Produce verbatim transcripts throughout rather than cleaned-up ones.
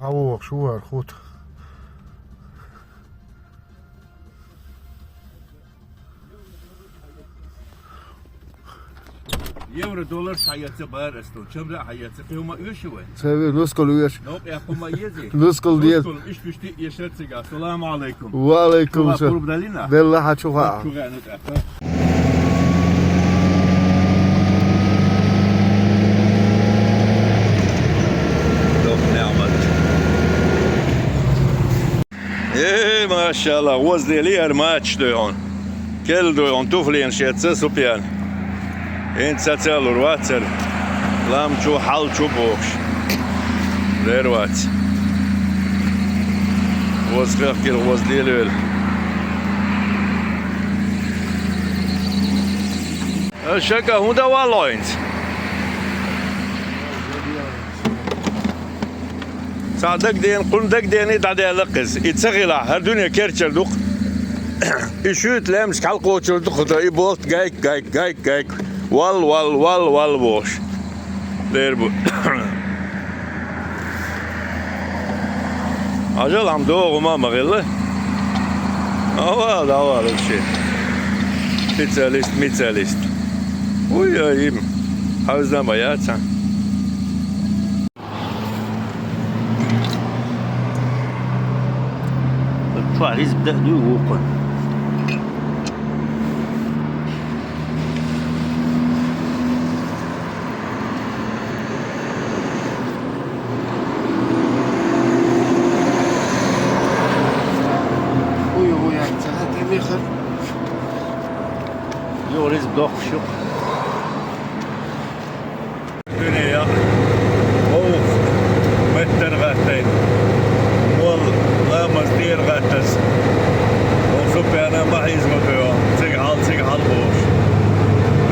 ХьавогӀуш ву хӀара хӀута. Евро, доллар хьаэца бара ас тхуна. Чамра хьаэца, кхин хӀума оьший вай? Ца ве, нускал оьшу. Новкъа хӀума езий? Нускал деза. Нускал, иштта-иштта эшар цига. Ассаламу алейкум. Ва алейкум салам. Пурба далина? Делла хьа чу хаьа. Чу хаьа, ну, тӀаккха. Дох неӀмат. Э, машалла, гӀоздели яр мачаш дуй хьуна. Кел дуй хьуна, туфлен шеца Супьян. ХӀинца сацалур вацар. Лам чу, хьал чу бохуш. Лер вац. ГӀоз хехкира, гӀоздели велла. Э, шака, хӀун дан валло хӀинца? Цхьа дагадеана, кхунна дагадеана, и дӀадаьлла кхеза. И ца хилахь, хӀара дуьне керчар ду-кх. И шуьйта лаьмнашка хьалакхочур ду-кх, и болт гайк, гайк, гайк, гайк. Вал, вал, вал, вал бохуш. Дер бу. Ажал хӀама догӀу ма ма хилла. Авал, авал, вообще. Специалист, специалист. Уй, ай, им. Хьавзна ма яца. Чохь ризба дан а дуй вукхун. Уй, уй, ца хӀетте мехар. Йо, ризба доккхуш ю. Дуьне яхь, вовх, меттара гӀаттайна, молла ламаз тӀера гӀаттаза. Вовх Супьяна ма хьийза ма тоьху, цига хьал, цига хьал бохуш.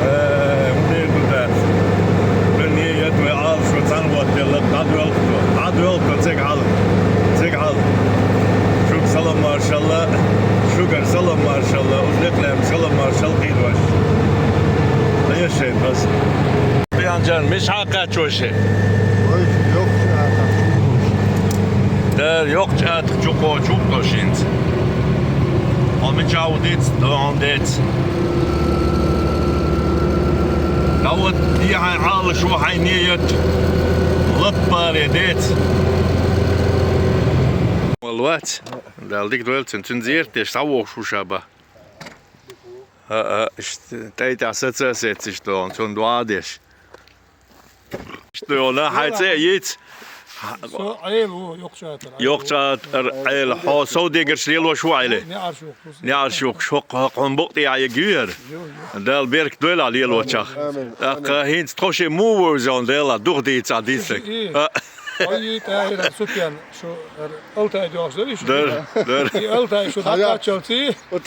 Э, хӀун дер ду дац? Дуьне ят вай Ӏалашо цхьаьна гӀоттаделла, дӀадоьлху тхо, дӀадоьлху тхо цига хьал, цига хьал. Шуьга салам маршалла, шуьгара салам маршалла, уза лекъ лаьмнашка салам маршалла кхийдош. Ца еш шайна хаза. Пхьанчан, мичахьа кхаьччо ши? Вай, йоккхачу атах чу кхочу. Дера, йоккхачу атах чу кхочу хӀума шинца. Хьо мичахь ву диц, догӀун дец. Дават, дехьа Ӏалашо хьайн ният. Лаппаре дец. Валлац. Дала дика дойла цуьнан, цуьнан зерат деш, схьавогӀуш ву ша бан. А, а, иштта, тӀай тӀехь саца а сеццаш догӀун, цунна доӀа а деш. Иштта йолу, хьайн цӀе а йиц. Со Ӏела ву, йоккхачу атар. Йоккхачу атар Ӏела. Хьо сов дегарш лелош ву Ӏела? НеӀарш йохкуш. НеӀарш йохкуш. ХӀокху, хӀокху хьуна букъ тӀехь ян гира. Йо, йо. Дала беркат дойла лелочех. Амин. ТӀаккха хӀинца тхо шен муха вевза хьуна, Дела, духа дийца дийцарг. Ши, ши. А. Ой, тӀаьхьара Супьян. Шу Алтай доьхуш дарий шу? Дара, дара. И Алтай шу дӀакхаччалц и? Шу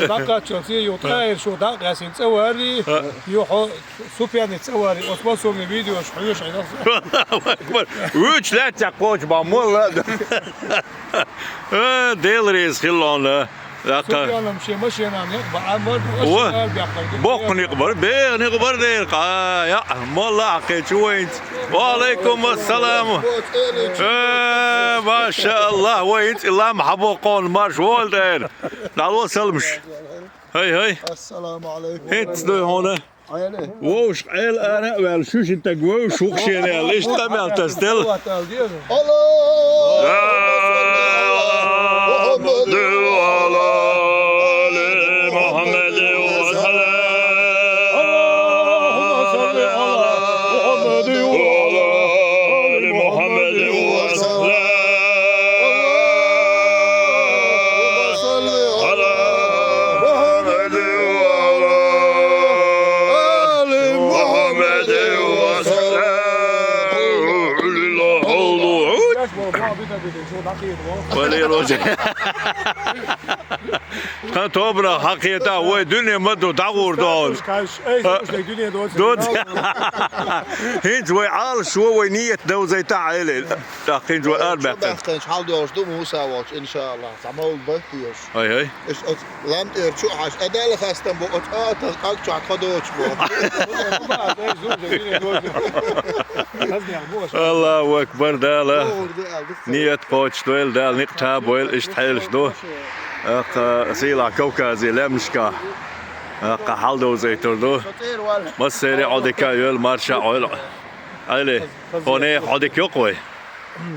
дӀакхаччалц и, ю тӀаьхьара шу дӀакъаьстина цӀа варий, ю хьо Супьяни цӀа варий, оцу массо а видеош хьоьжуш хьайна. Аллаху акбар. Вуьйцу лаьттехь кхочу бан молла а ду. Э, Дела реза хилла хьуна. Супьянам шен машенан некъ баьхна бара, боккха некъ бара, беха некъ бара дера. Кхайа, молла а кхечу вайнца. Ва алейкум ассалам. Э, машааллах, вай хӀинца и лам хьабоккхун марш волу тӀера. ДӀало салмаш. ХӀай, хӀай. Ассаламу алейкум. ХӀинца дуй хьуна. Вовшах Ӏела ара а ваьлла, шу ши таг вовшах хӀух шена аьлла, иштта къамел тасделла. Тхан тобанах хьакхета, вай дуьне ма ду, дӀагӀур ду хьуна. Ай, слушай, дуьне доцу. Доцу. ХӀинца вай Ӏалашо, вай нийят довзайта Ӏелийла. ТӀаккха хӀинца вай арабаьккхина. Баьккхинчу хьал доьлхуш ду Муса волчу, иншааллахь, цхьа мовлид байт еш. Ай, ай. Иш оцу лам тӀера чу а хьажа, а Дала хастам бу, оцу атагӀа къаг чохь тхо доцуш бу. Аллаху акбар, Дала. Нийят кхочушдойла, Дала никъ тобойла, иштта хьелаш ду. ТӀаккха сийлахь Кавказе лаьмнашкахь, тӀаккха хьал довзуьйтур ду. Массеран а Ӏодика а йойла, марша а Ӏойла. Али, хьо нехан Ӏодика йоккху вай.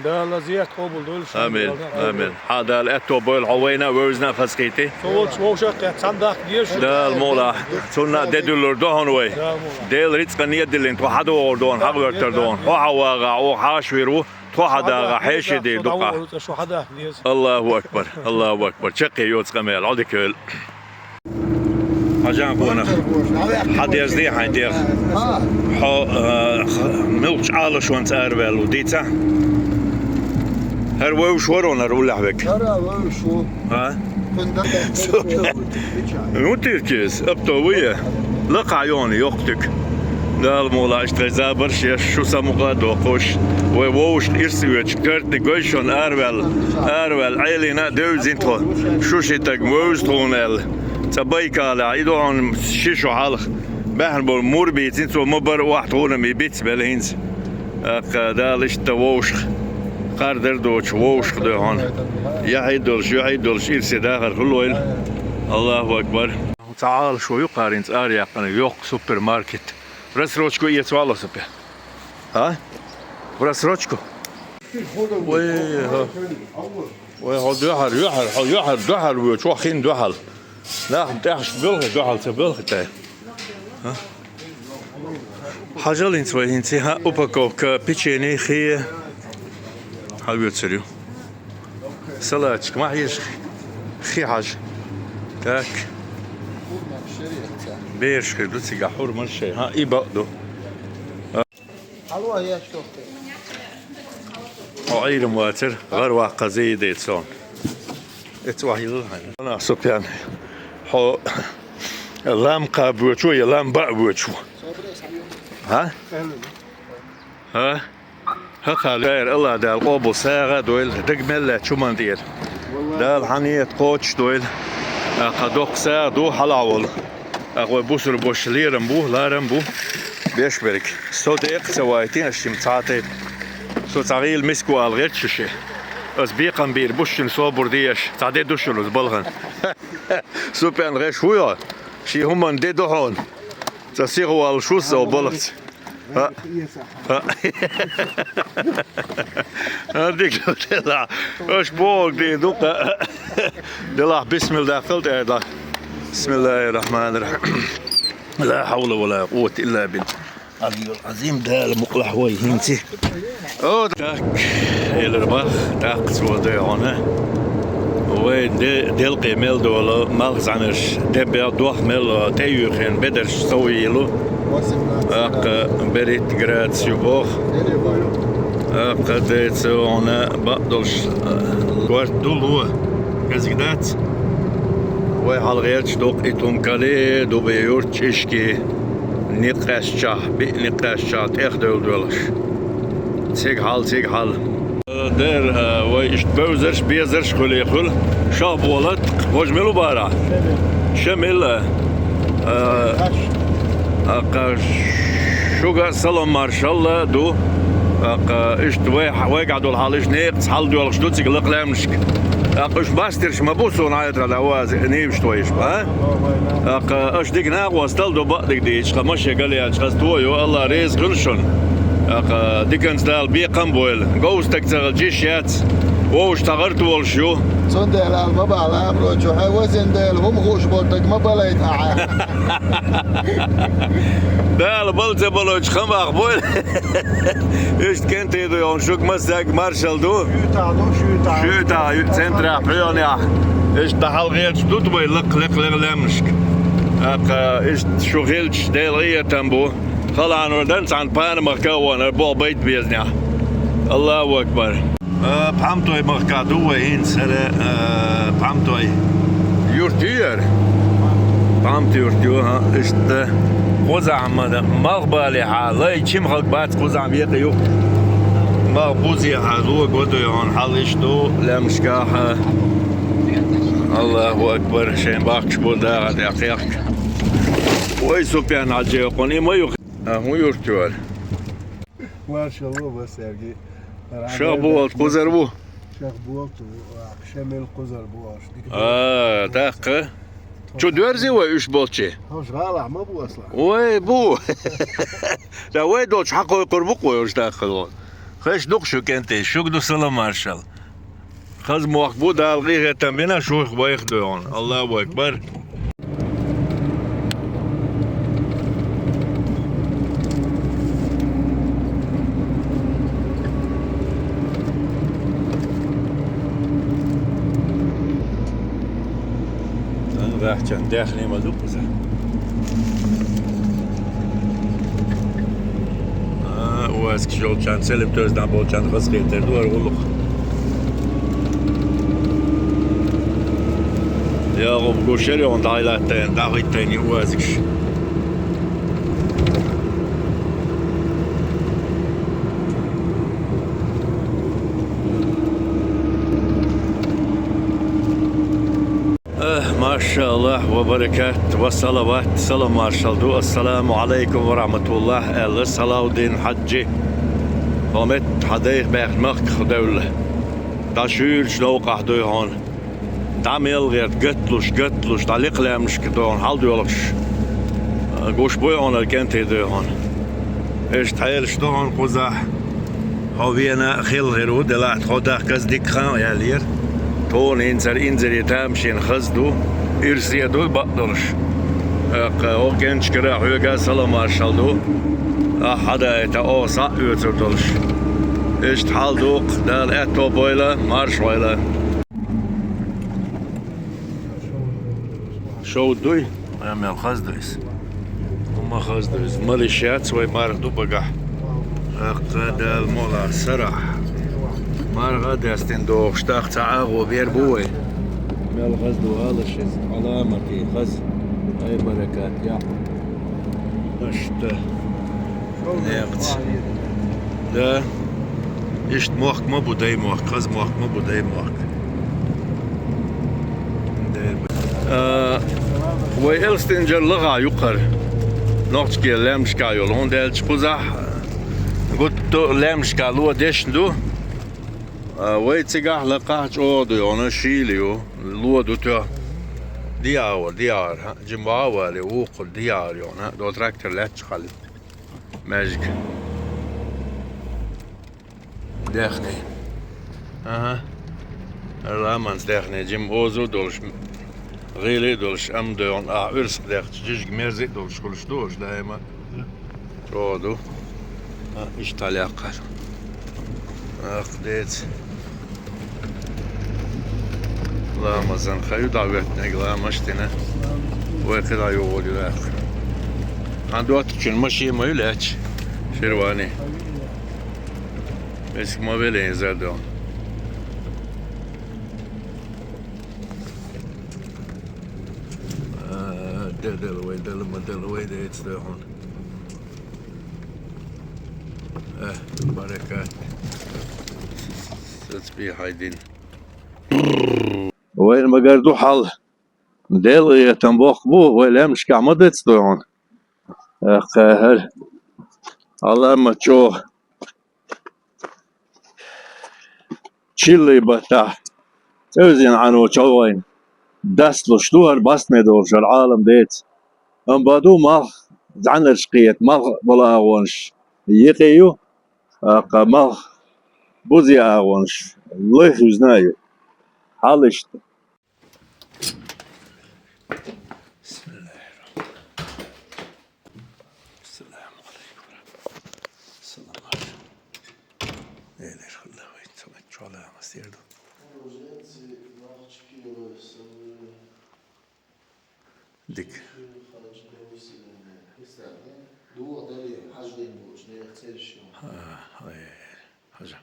Дала зиярт къобал дойла шуна. Амин, амин. Хьан Дала аьтто бойла хьо вайна а, вевзина а, фасхийти. Со волчу вовшах а кхетта, цхьаьна дахка дезаш. Дала мукъалахь, цунна а де дуьллур ду хьуна вай. Дала мукъалахь. Дела рицкъан а диллина, тхо хьадогӀур ду хьуна, хьагӀоьртар ду хьуна. Хьо хьан вагӀахь, оха хьан шуьйра ву, тхо хьан дагӀахь, хьеший дийр ду къа. Со хьадахка деза. Аллаху акбар, Аллаху акбар. Чаккхе йоцу къамел, Ӏодика йойла. Хьажан гонах. Хьан дезде хьайн дегӀ? Хьо, а, х-, муьлххачу Ӏалашонца араваьлла ву, дийца? ХӀара вевзаш вара хьуна хӀара уллехь верг? ХӀара вевзаш ву. А? Кхуьнан дагахь. Ну, тиркис, апто вуя. Лакхахь йогӀу йоккха туька. Дала мукъалахь, иштта тхайн забарш еш, шу самукъа а доккхуш. Вай вовшашка ирс а оьцуш, коьртаниг гой шуна араваьлла, араваьлла, Ӏелийна а девзина тхо. Шу ши таг вевза тхуна аьлла. Цкъа Байкалехь, и ду хьуна ши шу хьалха. Баьхна болу мур бийцина, цо ма бара охьа тхуна ма бицбелла хӀинца. ТӀаккха Дала иштта вовшах, кхардара доцуш вовшах дойла хьуна. Яхьий долуш, юьхьий долуш, ирсе дахар хуьлойла. Аллаху акбар. Цхьа Ӏалашо ю кхара хӀинца араяьккхина, йоккха супермаркет. В рассрочку эца валло со пе. А? В рассрочку? Ой, хьо. Ой, хьо дуьхьара, юьхьара, хьо юьхьара, дуьхьара воьдуш, хьо хин дуьхьал. Нах тӀехьашка белхи, дуьхьал ца белхи тай. А? Хьажал хӀинца вай хӀинца, хӀа, упаковка печенье, хи, хьан воьцур ю. Салатчик ма хьежа, хи хьажа. Так. Бераш хир ду цигахь, хӀурмаш шай. ХӀа, и бакъ ду. Хьо Ӏийрам вацара, гӀар ваккха зийде цунна. Эца охьайилла хьайна. Нах, Супьян, хьо лам кхаба воьдуш ву я лам баа воьдуш ву? ХӀа? ХӀа? ХӀокху леррина АллахӀ Дала къобал сагӀа а дойла, дага мел лаьттачу хӀуманна тӀера. Дала хьан нийят кхочушдойла. ТӀаккха доккха сагӀа ду хьалха волу. ТӀаккха вай бусурбош лерам бу, ларам бу. Беш берг. Со декъа ца вайтина аш шимма цхьа а тайпа. Со цхьа гӀийла миска ву ала гӀерта шу шен. Ас бекхам бийр бу шуна собар деш, цхьа де ду шуна ас балхана. Супьян гӀеш ву йо? Шен хӀуманна де ду хьуна. Цкъа сиха воллуш ву со балхаца. ХӀа. ХӀа. ХӀа, дика делахь. Аша бохург дийр ду-кх. Делахь, бисмилла даккхал тӀера. Бисмиллахир-рахманир-рахим. Ла хьавла ва ла къуввата илла билла. Аллахул Азим, Дала мукъалахь вай хӀинца. О, так, элира бах, тӀаккха цо дойгӀана. Вай де-, делкъе мел долу малхзанаш, де бел дох мел тӀеюьйхина бедарш совйийла. ТӀаккха берхӀитта градус ю боху. ТӀаккха дайца вахана бакъдолуш, корта ду ло. Кхезиг дац? Вай хьалагӀерташ дукха и тӀум кале, дубе юрт чӀишки. Некъ къаьстачохь, биъ некъ къаьстачохь тӀехдевлла доьлхуш. Цига хьал, цига хьал. Дера, вай иштта бевзарш, безарш хуьлий хуьлу. Шах болат, хӀожа мила ву бара? Шамил. А, а, кха, шуга салам маршалла ду. А, кха, иштта вай, вайгахь долу хьал иштта некъаца хьал доьлхуш ду цига лакха лаьмнашка. ТӀаккха уьш мастерш ма бу суна Ӏайтархьа ваза, нийваш твоиш, а? ТӀаккха аша дика накъостал ду бакъдиг дийцаш, ткъа машен галъяьлча хаза то ю, Алла реза хуьлу шуна. ТӀаккха диканца Дала бекхам а бойла. Говза стаг ца хилча йиш яц, вовшашца гӀарта волуш ю. Цундела ала ма бахьа ламрочу, хьайн вазина Дела, хӀума хууш болу стаг ма балайта ахьа. Дала бала ца балочу хамах бойла. Иштта кӀентий ду йогӀун шуьга массаьрга маршалла ду. Шуьйтахь ду, шуьйтахь. Шуьйтахь, центрехь, пхьоьнехь. Иштта хьалагӀерташ ду вай лакха, лекха, лекха лаьмнашка. ТӀаккха иштта шу хилча, Делан къинхетам бу. Халанор дан цхьана пана махка а вахана, боху байт безнехь. Аллаху акбар. А, Пхьамтой махкахь ду вай хӀинца, хӀара, а, Пхьамтой. Юрт ю яр? Памт юрт ю, хӀа, иштта. Кхузахь ма-, малх балехьа, лай чимхаг бац кхузахь бекъа ю. Малх бузехьа, ло годой хьуна, хьал иштта ду, лаьмнашкахь. Аллаху акбар, шайн бахкаш бу дагӀа тӀе кхехка. Вай Супян Хьаджи кхуьн, и ма ю. А, хӀун юрт ю ара? Маршалла ва Сергей. Шах болт кхузар ву? Шах болт ву, а, Шемел кхузар бу аш. А, тӀаккха. Чу доьрзи вай уьш болчи? Хьо гӀалахь ма бу асла. Вай бу. Да вай долчу хьакхойкхур бу кхой уьш тӀаккха. Хеш дукха шу кӀентий, шуьга ду салам маршалла. Хаза мохк бу, Дала къинхетам бина, шух вайх доьгӀна. Аллаху акбар. Дан гӀахчан дехне ма ду кхуза. А, у вас кхийолчан, селим тӀоьздан болчан хаза хетар ду ара гӀуллакх. Я гӀуб гушер йогӀун дӀайлаттайн, дӀахӀиттайн и у вас кхийш. Э, машаллахӀ, ва баракат, ва салават, салам маршалла ду. Ассаламу Ӏалайкум ва рахьматуллахӀ, аьлла Салавдин Хьаджи. Хьо метта хьан дайх баьхна махках девлла. ДӀа шуьйрачу новкъахь дуй хьуна. ДӀа мел гӀерта, гатлуш, гатлуш, дӀа лекха лаьмнашка догӀун хьал доьлхуш. Гуш буй хьуна кӀентий дуй хьуна. Иштта хьелаш ду хьуна кхузахь. Хьо вена хилла хир ву, делахь тхо дахказ дика хан а яьллера. Тхуна хӀинцара инзаре тамашийна хаза ду, ирсе ду бакъдолуш. ТӀаккха хӀокху кӀенташкара хьоьга салам маршалла ду. Ахьа хьадаита оха схьа а оьцур долуш. Иштта хьал дукха, Дала аьтто бойла, марша войла. Шов дуй? Ай, мел хаза ду иза. ХӀума хаза ду иза. Малиш яц вай, марха ду багахь. ТӀаккха Дала мукъ лахь сарахь. Марха а дестина дохуш, тӀаккха цхьа агӀо бер бу вай. Мел хаза ду алаш иза. Ӏаламате хаза. Ай, баракат, я. Аша да. Некъаца. Да. Иштта мохк ма бу, дай мохк, хаза мохк ма бу, дай мохк. Дай бу. А, вай Элстинджер лахахь юккъара. Нохчке лаьмнашка йолу. ХӀунда аьлча кхузахь гутту лаьмнашка ло дешна ду. А, вай цигахь лакхахь чӀогӀа ду, йона шийла ю. Ло ду тоьхна. ДиагӀор, диагӀор, хӀа, жима вагӀа а вале, вукху диагӀор, йона. До трактор лаьтташ хьалуьйту. Маьждиг. Даьхни. Ага. Ламанца даьхни, жима озо а долуш, гӀийла а долуш, амма доьгӀна, ахьа Ӏуьрсах даьхча, жижиг мерза а долуш хуьлуш ду уьш даима. ЧӀогӀа ду. А, иштта хьалаяккхар. Ах, деца. Ламазан хан ю дӀахӀоьттинарг, ламаз дина. Вай кхидӀа югӀур ю аьлла. Хьан доттагӀчун машен ма ю лаьтташ? Шервани. Эска ма велийна задо. А, де дела вай, дела ма дела вай, деца дой хьуна. Э, баракат. Сацбий хьайдин. Вайна магар ду хьал. Делан гӀетам боккха бу, вай лаьмнашкахь ма дац дой хьуна. Э, кхахьар. Хьала ма чӀогӀа. Чиллий баттахь цӀевзина Ӏано чӀогӀа вайна. Дастлуш ду хӀара бӀаьстаме долуш хӀара Ӏалам деца. Амма баду малх, зӀаьнарш кхета, малх болу агӀонаш йикъе ю, тӀаккха малх бузе агӀонаш лай хуьзна а ю. Хьал иштта. Бисмиллахир-рахманир-рахим. Ассаламу алейкум. Салам алейкум. Элер хилла вай, цо чола мастерду. Дик. А, ой, хажа.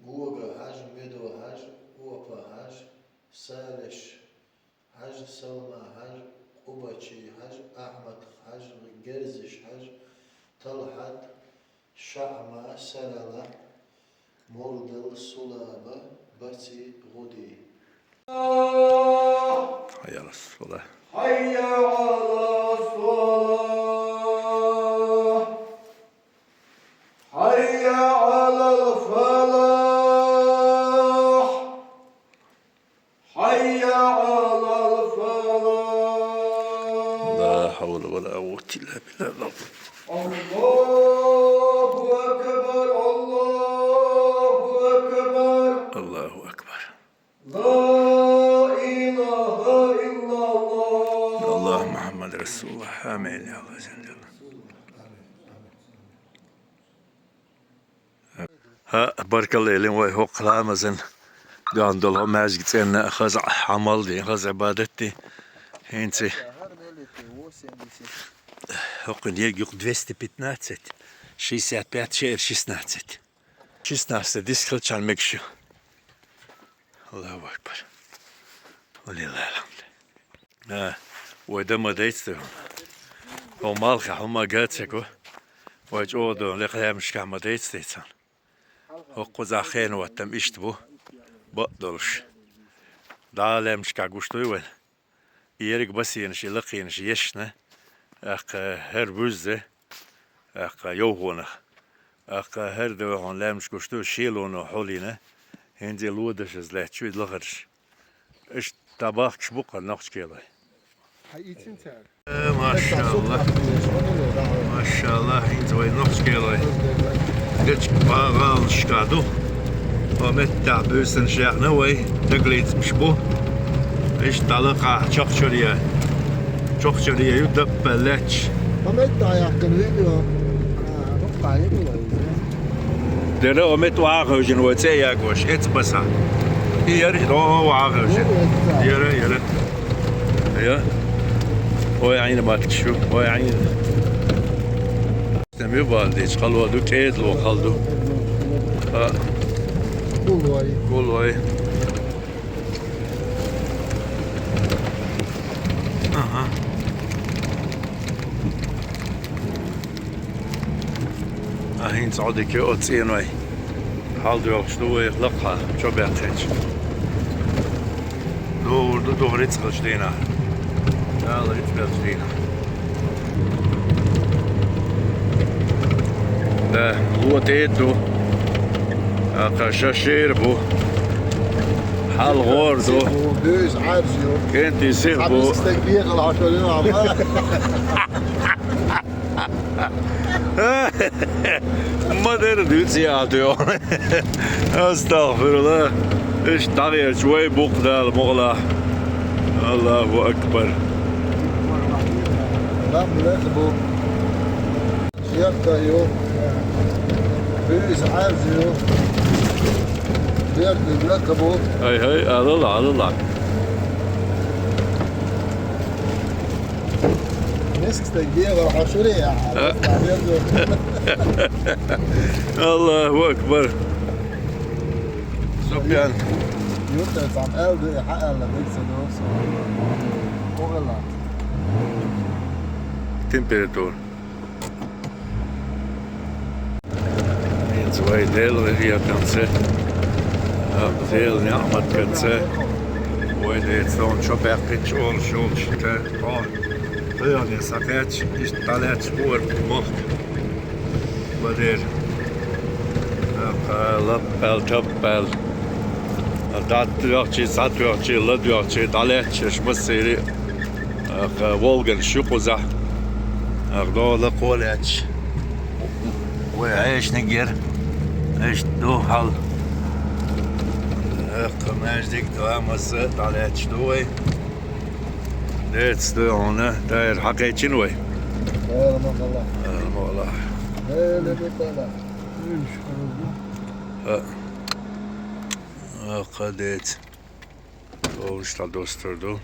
Гога хьажа, медо хьажа, опа хьажа. Ма сарала мурдал сулаба баци гъуди. حي على الصلاة. حي على الصلاة. حي على الفلاح. حي على الفلاح. لا حول ولا قوة إلا بالله العظيم. الله أكبر، الله أكبر. الله أكبر. لا إله إلا الله. الله محمد رسول الله. آمين يا الله جل جلاله. ХӀа, баркалла, Ӏилма вай, хӀокху ламазан дуьхьал долу хӀокху маьждиган цӀенна хаза Ӏамал дина, хаза Ӏибадат дина. ХӀинца хӀокхуьнан ерг юкъа двести пятнадцать, шестьдесят пять, шеэр шестнадцать. Шестнадцать диск хилчахьана мегаш ю. Аллаху акбар. Валиллахил хьамд. А, вай дан ма дайца ду. ХӀо малхе хьо ма гацаго. Вай чӀогӀа ду, лекха лаьмнашкахь ма дайца дайца. ХӀокхузахь хенан хӀоттам иштта бу. Бакъ долуш. ДӀа лаьмнашкахь гуш дуй вайна? И ерриг басенаш, и лакхенаш ешна, тӀаккха хӀара буьзза, тӀаккха йовхонах, тӀаккха хӀара девахьун лаьмнаш гуш ду, шелоно хьулйина, хӀинца и лодашаза лаьтташ ю и лахарш. Иштта дӀабахкаш бу-кх хӀара нохчкелой. Э, машалла. Машалла, хӀинца вай нохчкелой. Дечка гӀаланашкахь ду. Хьо меттахь буьйсанаш яьхна вай, дагалецамаш бу. Иштта дӀалакхахь чохчаре. Чохчаре ю даппа лаьтташ. Хьо меттахь яьккхина видео. А, хӀокхахь ю вай. Дера хьо метта охьа а хевшина вай цӀе а ягош, эцбасахь. И яра, хьо охьа а хевшина. Яра, яра. Я? Ой, Ӏийна матташ ю, ой, Ӏийна. Стам ю бала дечу, хало ду, кӀезало хала ду. А. Кулой. Кулой. Ага. А хӀинца Ӏодика оцу цӀеной. Хьал доьлхуш ду вай лакхахь, чо баьккхинчу. ДогӀур ду, догӀур рицкъалчу дийнахь. Дала рицкъалчу дийнахь. Да, ло тӀе ду. Акха ша шера бу. Хьал гӀор ду. Буьйса Ӏаьржа ю. КӀентий сиха бу. Цхьа бехала хьо шо ю, амма. Ма дерриг дуьйцу яхьа тӀе. Астагфирулла. Иштта дӀагӀерчу вай букъ Дала мукъалахь. Аллаху акбар. Лам лекха бу. Якка ю. Буьйса Ӏаьржа ю. Берда лекха бу. Хай, хай, алала, алала. Мискачу стаг бегӀар хьо шуре яхьа. Аллаху акбар. Супьян. Юртара цхьамма аьлла ду, и хьан аьлла, дика ца ду, со. Кху хилла. Температура. ХӀинца вай Делан гӀиреканца, Делан неӀматанца, вай децлон чо баьккхинчу олуш йолуш, тӀе, тӀо, хьоьгӀане схьакхаьчча, иштта дӀалаьтташ бу вара мохк. Бадер. Лаппаьлла, таппаьлла. ДӀатоьхчий, схьатоьхчий, ладоьхчий, дӀалаьтташ массеран а. Аха, волганаш ю кхузахь. Аха, дола кхолаьтташ. Вай Ӏешниг яра. Иштта ду хьал. Аха, маьждиг, ламаз дӀалаьтташ ду вай. Деций ду хьуна, тӀера хьакхайчина вай. Ала ма хала. Ала ма хала. Ала ма хала. Ха. Аха, деций. Олуш дӀадостур ду.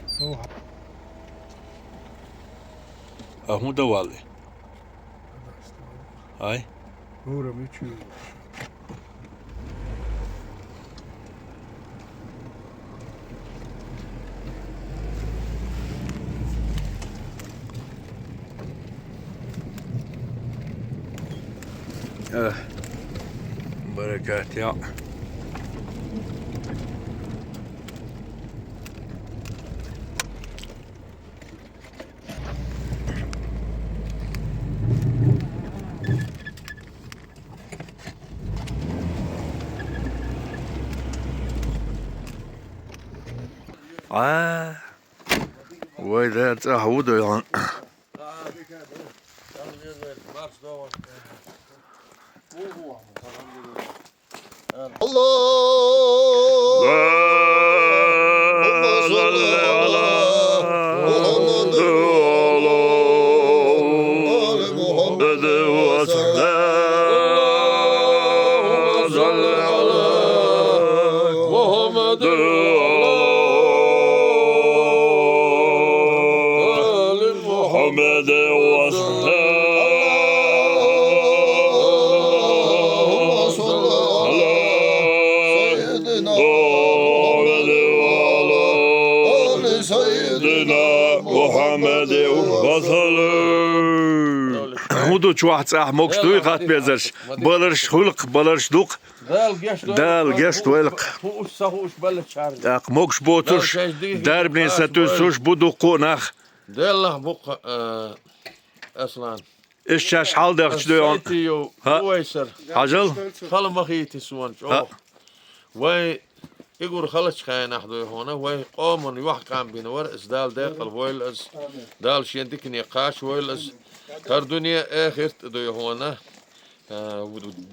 А хӀун дан валли? Ай? Э, Баракат, йоӀ. А, вай, да, цӀа хьу ду, йоӀ. اللهم صل على محمد وآل محمد وسلم. اللهم صل على محمد وعلى آل محمد وسلم. اللهم صل على سيدنا محمد وعلى آل سيدنا محمد وسلم. ХӀун ду чохь цӀахь могуш дуй хатта безарш? Баларш хуьлу-кх, баларш ду-кх. Дала гечдойла-кх. Дала гечдойла-кх. Хууш, ца хууш баллачара. ТӀаккха могуш боцуш, дарбане сатуьйсуш бу дуккха а нах. Деллахь бу-кх, а, Аслан. Иштта шаьш хьалдахча дуй хьуна. Сайтиев, хӀаъ. Увайсар. Хьажал. Хала ма хийти суна чӀогӀа. ХӀаъ. Вай уггар халачу хенахь дуй хьуна, вай къоман юьхькӀам бина вара иза, Дала декъала войла иза. Дала шен дикане кхачавойла иза. ХӀара дуьне а, эхарт а дуй хьуна. А,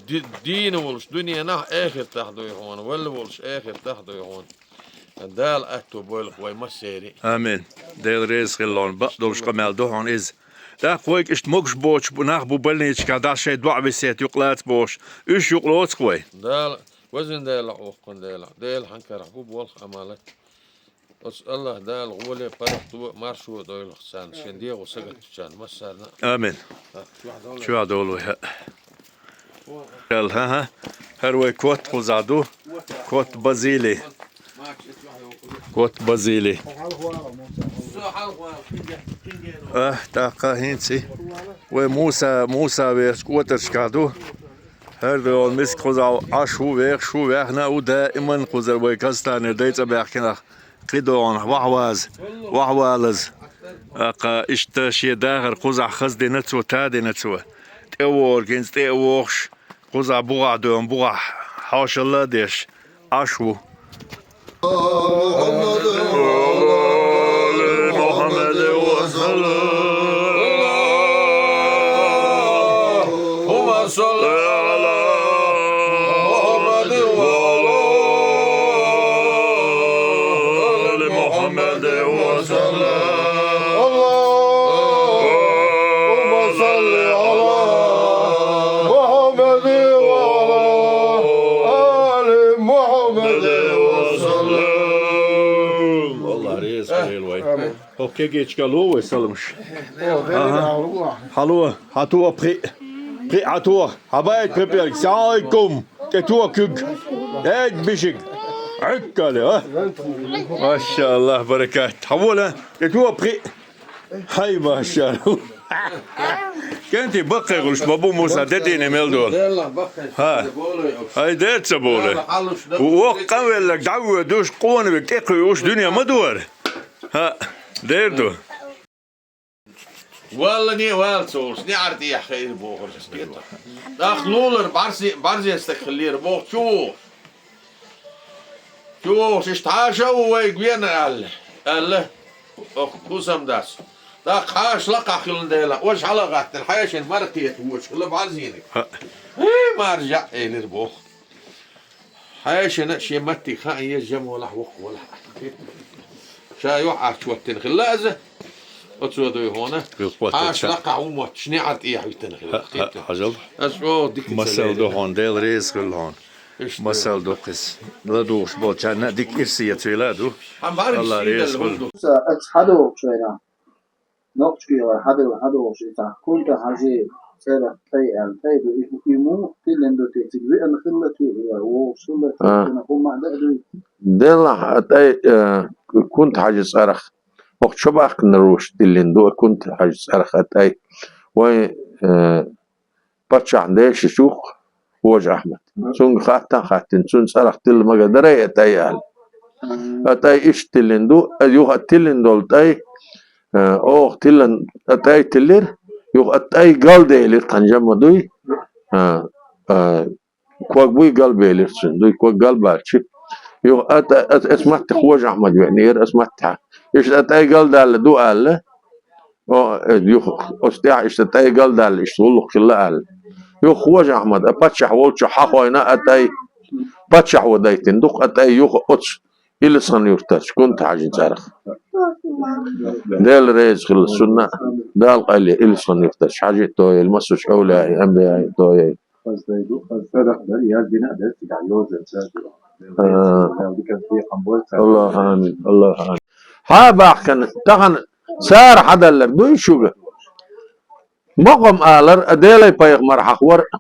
ди-, дийна волуш дуьненахь а, эхартахь дуй хьуна, валла волуш эхартахь дуй хьуна. Дала аьтто бойла-кх вай массеран а. Амин. Дела реза хила хьуна, бакъдолуш къамел ду хьуна иза. ТӀаккха вайга иштта могуш боцуш бу, нах бу больничкахь, дӀа шайн доӀа-весет юкъа лаца бохуш, уьш юкъа лоцу-кх вай. Дала, везан Дела, Ӏохкун Дела, Дела хьан карахь бу болх, Ӏамал. Оцу АллахӀ Дала гӀоле, паргӀато а, маршо а дойла-кх царна, шен дегӀо сагатдечарна массарна а. Амин. Чохь долу вай, хӀаъ. Эл, хӀан-хӀа. ХӀара вай котта кхузахь ду. Котта Базили. Котта Базили. А, тӀаккха хӀинца вай Муса, Муса верчу кӀотаршкахь ду. ХӀара ду йолу миска кхузахь Ӏаш ву, вехаш ву, ваьхна а ву, даиман кхузара вай Казахстанера дайцӀа баьхкинарх. Кхидолу вахьваза, вахьвалаза. ТӀаккха иштта шен дахар кхузахь хаздина цо, тадина цо. ТӀевогӀург хӀинца тӀе а вогӀуш, кхузахь бухахь доьхна, бухахь хьошалла а деш, Ӏаш ву. محمد وسلم. اللهم صل على محمد وعلى آل محمد وسلم. اللهم صل على محمد وعلى آل محمد وسلم. Аллах реза хуьлда вай. Амин. ХӀокху кегийчу гало вай саламаш. Хьало, хьато пхиъ. Пхиъ хьато. Хьабайта пхи пӀелг. Салам алейкум. ТӀе то куьг. Эд бишиг. Ӏуьггали, а? Машаллах, баракат. Хьавола. ТӀе то пхиъ. Хьай, машаллах. КӀентий баккхий гӀулш ма бу, Муса, де дийне мел долу. ХӀа. Хьай, дер ца болу. Воккха къанвелларг дӀавоьдуш, къонавиг тӀекхуьуш дуьне ма дора. ХӀаъ, дер ду. Валлане а вала ца волуш, неӀар тӀехь хиира бохура. ТӀаккха лулара бӀарзе-, бӀарзе стаг хиллера боху, чу вогӀуш. Чу вогӀуш, иштта хьаша а ву вайга вена аьлла, аьлла, оха хӀусамдас. ТӀаккха хьаша лакхахь хилла дела, важа хьала а гӀаттина, хьешана маракхета вочу хилла бӀарзениг. ХӀей, маржа, элира боху. Хьешана шен маттиг хаан еза жа молахь, воккха валахь. Ша юьхьӀаьрча хӀоттина хилла иза. Оцо дуй хьуна. Хьаша лакхахь ву мотташ, неӀар тӀехьа витина хилла. Хьажал. Аса чӀогӀа дика ца лерина. Масал ду хьуна, Дела реза хуьлда хьуна. Иштта. Масал ду кхуьнца. ЛадугӀуш болчарна а дика ирсе ца вела а ду. Алла реза хуьлда. Аса хьадогӀучу вайна. Нохчийчоь хьадала хьадогӀуш и цхьа Кунта-Хьажи цӀерах тӀай аьлла тӀай ду. И, и муха тиллина ду те, цига веана хилла те, я вогӀуш хилла те, а, цуьнан хӀумма а дан а дуй? Делахь а тӀай, э, Кунта-Хьажи цӀарах, хӀокху чобаккхинарш тиллина ду а Кунта-Хьажи цӀарах а тӀай. Вайн, э, паччахьна дешичух, Хожа Ахьмад. Цунга хаттан хаттина, цун цӀарах тилла мага дарай а тӀай аьлла. А тӀай иштта тиллина ду, а юха а тиллина долу тӀай, а, оха тиллан, а тӀай тиллира, юха а тӀай галделира, тхан жамма дуй. А, а, ког буй галбелира цуьнан, дуй ког галбаьлчи. Юха а тӀа-, а, ас матте Хожа Ахьмад веанера, ас матте. Иштта а тӀай галдалла ду аьлла. О, э, юха, оцу тӀехь иштта тӀай галдалла, иштта гӀуллакх хилла аьлла. Юха Хожа Ахьмад, а паччахь волчу хьахойна а тӀай, паччахьо дайтина дукха а тӀай юха оцу Илсхан-Юьртарчу Кунта-Хьаьжин цӀарах. Дела реза хилла цунна, Дала къайле Илсхан-Юьртарчу Хьаьжи а тояйла, массочу эвлаяи, анбияи а тояйла. Хаза дай ду, хаза садакъа дар, яздина а дар, цигахь йоза ца ду. А. Дала диканца бекхам бойла царна. Аллаху амин, Аллаху амин. Хьа а баьхкина, тахана цара хьадаллар дуй шуьга? Мукъам алар а, Делай пайхамар хьахор а,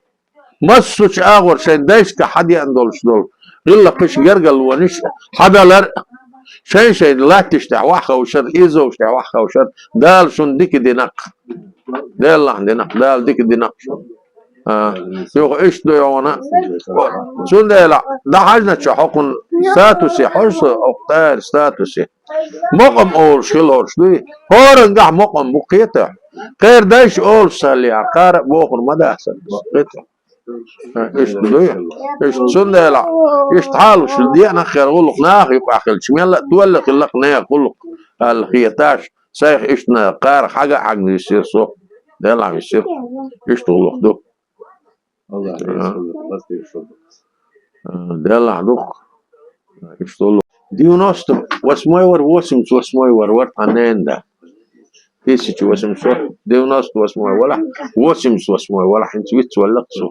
массочу агӀор шайн дайшка хьадеана долуш долу гӀиллакхаш, гергарлонаш хьадалар а, шайн-шайн латташ тӀехь ваххавшар, изовш тӀехь ваххавшар, Дала шуна дика динакх. Деллахь динакх, Дала дика динакх шуна. А, юха иштта ду йогӀана. Цундела дӀахьажначу хьокхун статусе хьожа со, окху тӀаьра статусе. Мукъам олуш хила хӀорш дуй? ХӀорангахь мукъам бу кхета. Кхера дайша олуш сарлехьара, кхара а бохур ма дац аса. Кхета. Иштта дуй? Иштта цундела, иштта хьалуш деана хер гӀуллакх наха юкъахь хилча, мелла а толла хилла-кх нехан гӀуллакх аьлла хеташ, сайх иштта кхара хьага а хьагна висира со. Делахь висира. Иштта гӀуллакх ду. Аллах реза хуьлда, ластийша шу. А, Делахь ду-кх. Иштта гӀуллакх. Девяносто восьмой вара, восемьдесят восьмой вара, вара тхан ненан да. Тысяча восемьсот девяносто восьмой валахь, восемьдесят восьмой валахь, хӀинца вицвалла-кх со.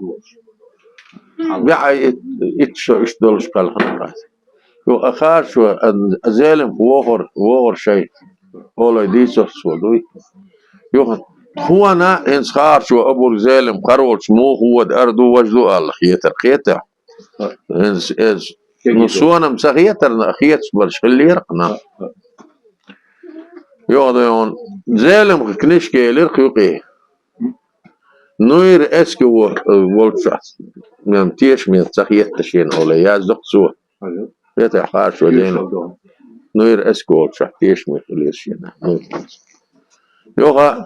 БӀе итт шо иштта долуш кхелхина хаза. Юха а Харшо, а, Зелимха вогӀур, вогӀур шайн олой дийцарш цо дуй. Юха тхуна хӀинца Харшо обург Зелимха хар волчу муха вода ара ду, важа ду аьлла хетар кхета. ХӀинца эза, ну, сона-м ца хетарна, а хеташ барш хиллера-кх нах. Юха ду йогӀана, Зелимха книжка елира-кх юкъе. Нуьйр эска во-, волчохь, мем тешаме ца хетта шена олий, яздо-кх цо. Ага. ХӀетахь Харшо дена. Нуьйр эска волчохь тешаме хилира шена. Юха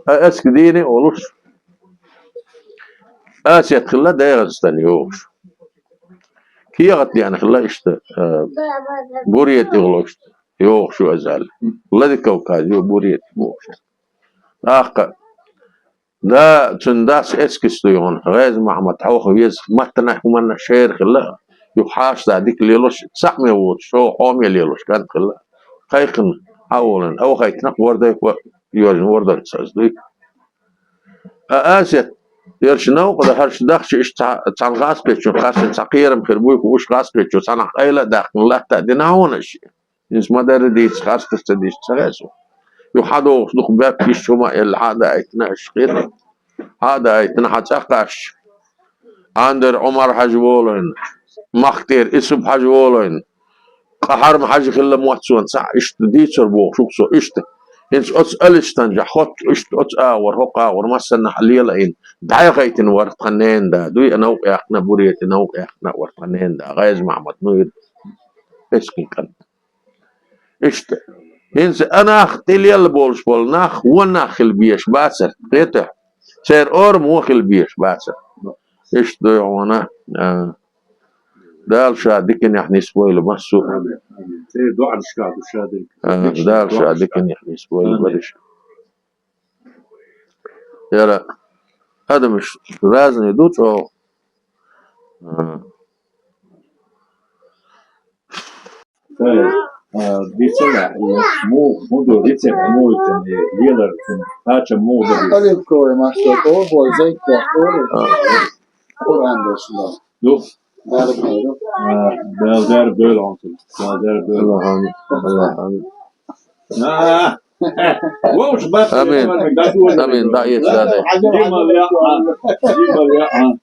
а эска дийна а олуш, Асет хилла ДегӀастана йогӀуш. КехатӀа деана хилла иштта, а, Бурета тӀехула иштта йогӀуш ю иза аьлла. Владикавказ ю Бурета бохуш. ТӀаккха да, цуьнан дас эскист ду йогӀана, ГӀеза-Махьмад хьовха веза, маттанах а, хӀуманна а шера хилла, юха хьашташ дика лелош, цхьаъ ме воцуш, хьо-, хьоме лелош кӀант хилла. Кхайкхина хьа а волийна, авхайтина-кх вордайпа йоьжна ворданца аса дуй. Ткъа Асет, ерш новкъа дан хӀорш дахча иштта цхьа-, цхьана гӀазкхечунна кхаьччина цхьа кхерам хир буй хууш, гӀазкхечо цхьанхьа къайла а даьккхина латта а дина хьуна аша. ХӀинца ма-дарра дийца, харцдерг ца дийца ца хаьа суна. Юха хьадогӀуш дукха бепиг иштта хӀума а елла, хьа а даийтина аша кхетий. Хьа а даийтина, хьа цӀа а кхаьчча, Ӏандара Ӏумар-Хьаьжа волийна, Махкатера Исуп-Хьаьжа волийна, Къахьарма-Хьаьжа хилла мотт суна цхьаъ, иштта дийцар бохуш ву-кх со, иштта. ХӀинца оцу Алиштанчохь хотту, иштта оцу агӀор, хӀокху агӀор массаннахьа лела а йина, дӀаяхийтина вара тхан ненан да. Дуй а новкъа яьккхина, Бурета новкъа яьккхина вара тхан ненан да, ГӀеза-Махьмад, Нуьйр эскин кӀант. Иштта. ХӀинца а нах тӀе лелла болуш болу нах, вон нах хила безаш бацара, кхетий хьо? Церан орам вон хила безаш бацара. Иштта ду йогӀана, а, Дала ша диканехь нисбойла массо а. Амин, амин. Церан доӀанашкахь ду ша дерг. А, Дала ша диканехь нисбойла бараш. Яра адамаш разный ду чӀогӀа. А. Тай, а, дийцина, и муха, хӀун ду, рецепт муха ю цуьнан, и лелар цуьнан, кхачам муха ду? Оливковый масло, о, бой, зайт, я, о, Куран деш, да. Ду? Дарба ду. А, Дала дарба дойла хьуна цунна. Дала дарба дойла. Аллаху амин. Аллаху амин. А! Вовш бат. Амин. Амин. Да, есть, да, да. Димал я, а. Димал я, а.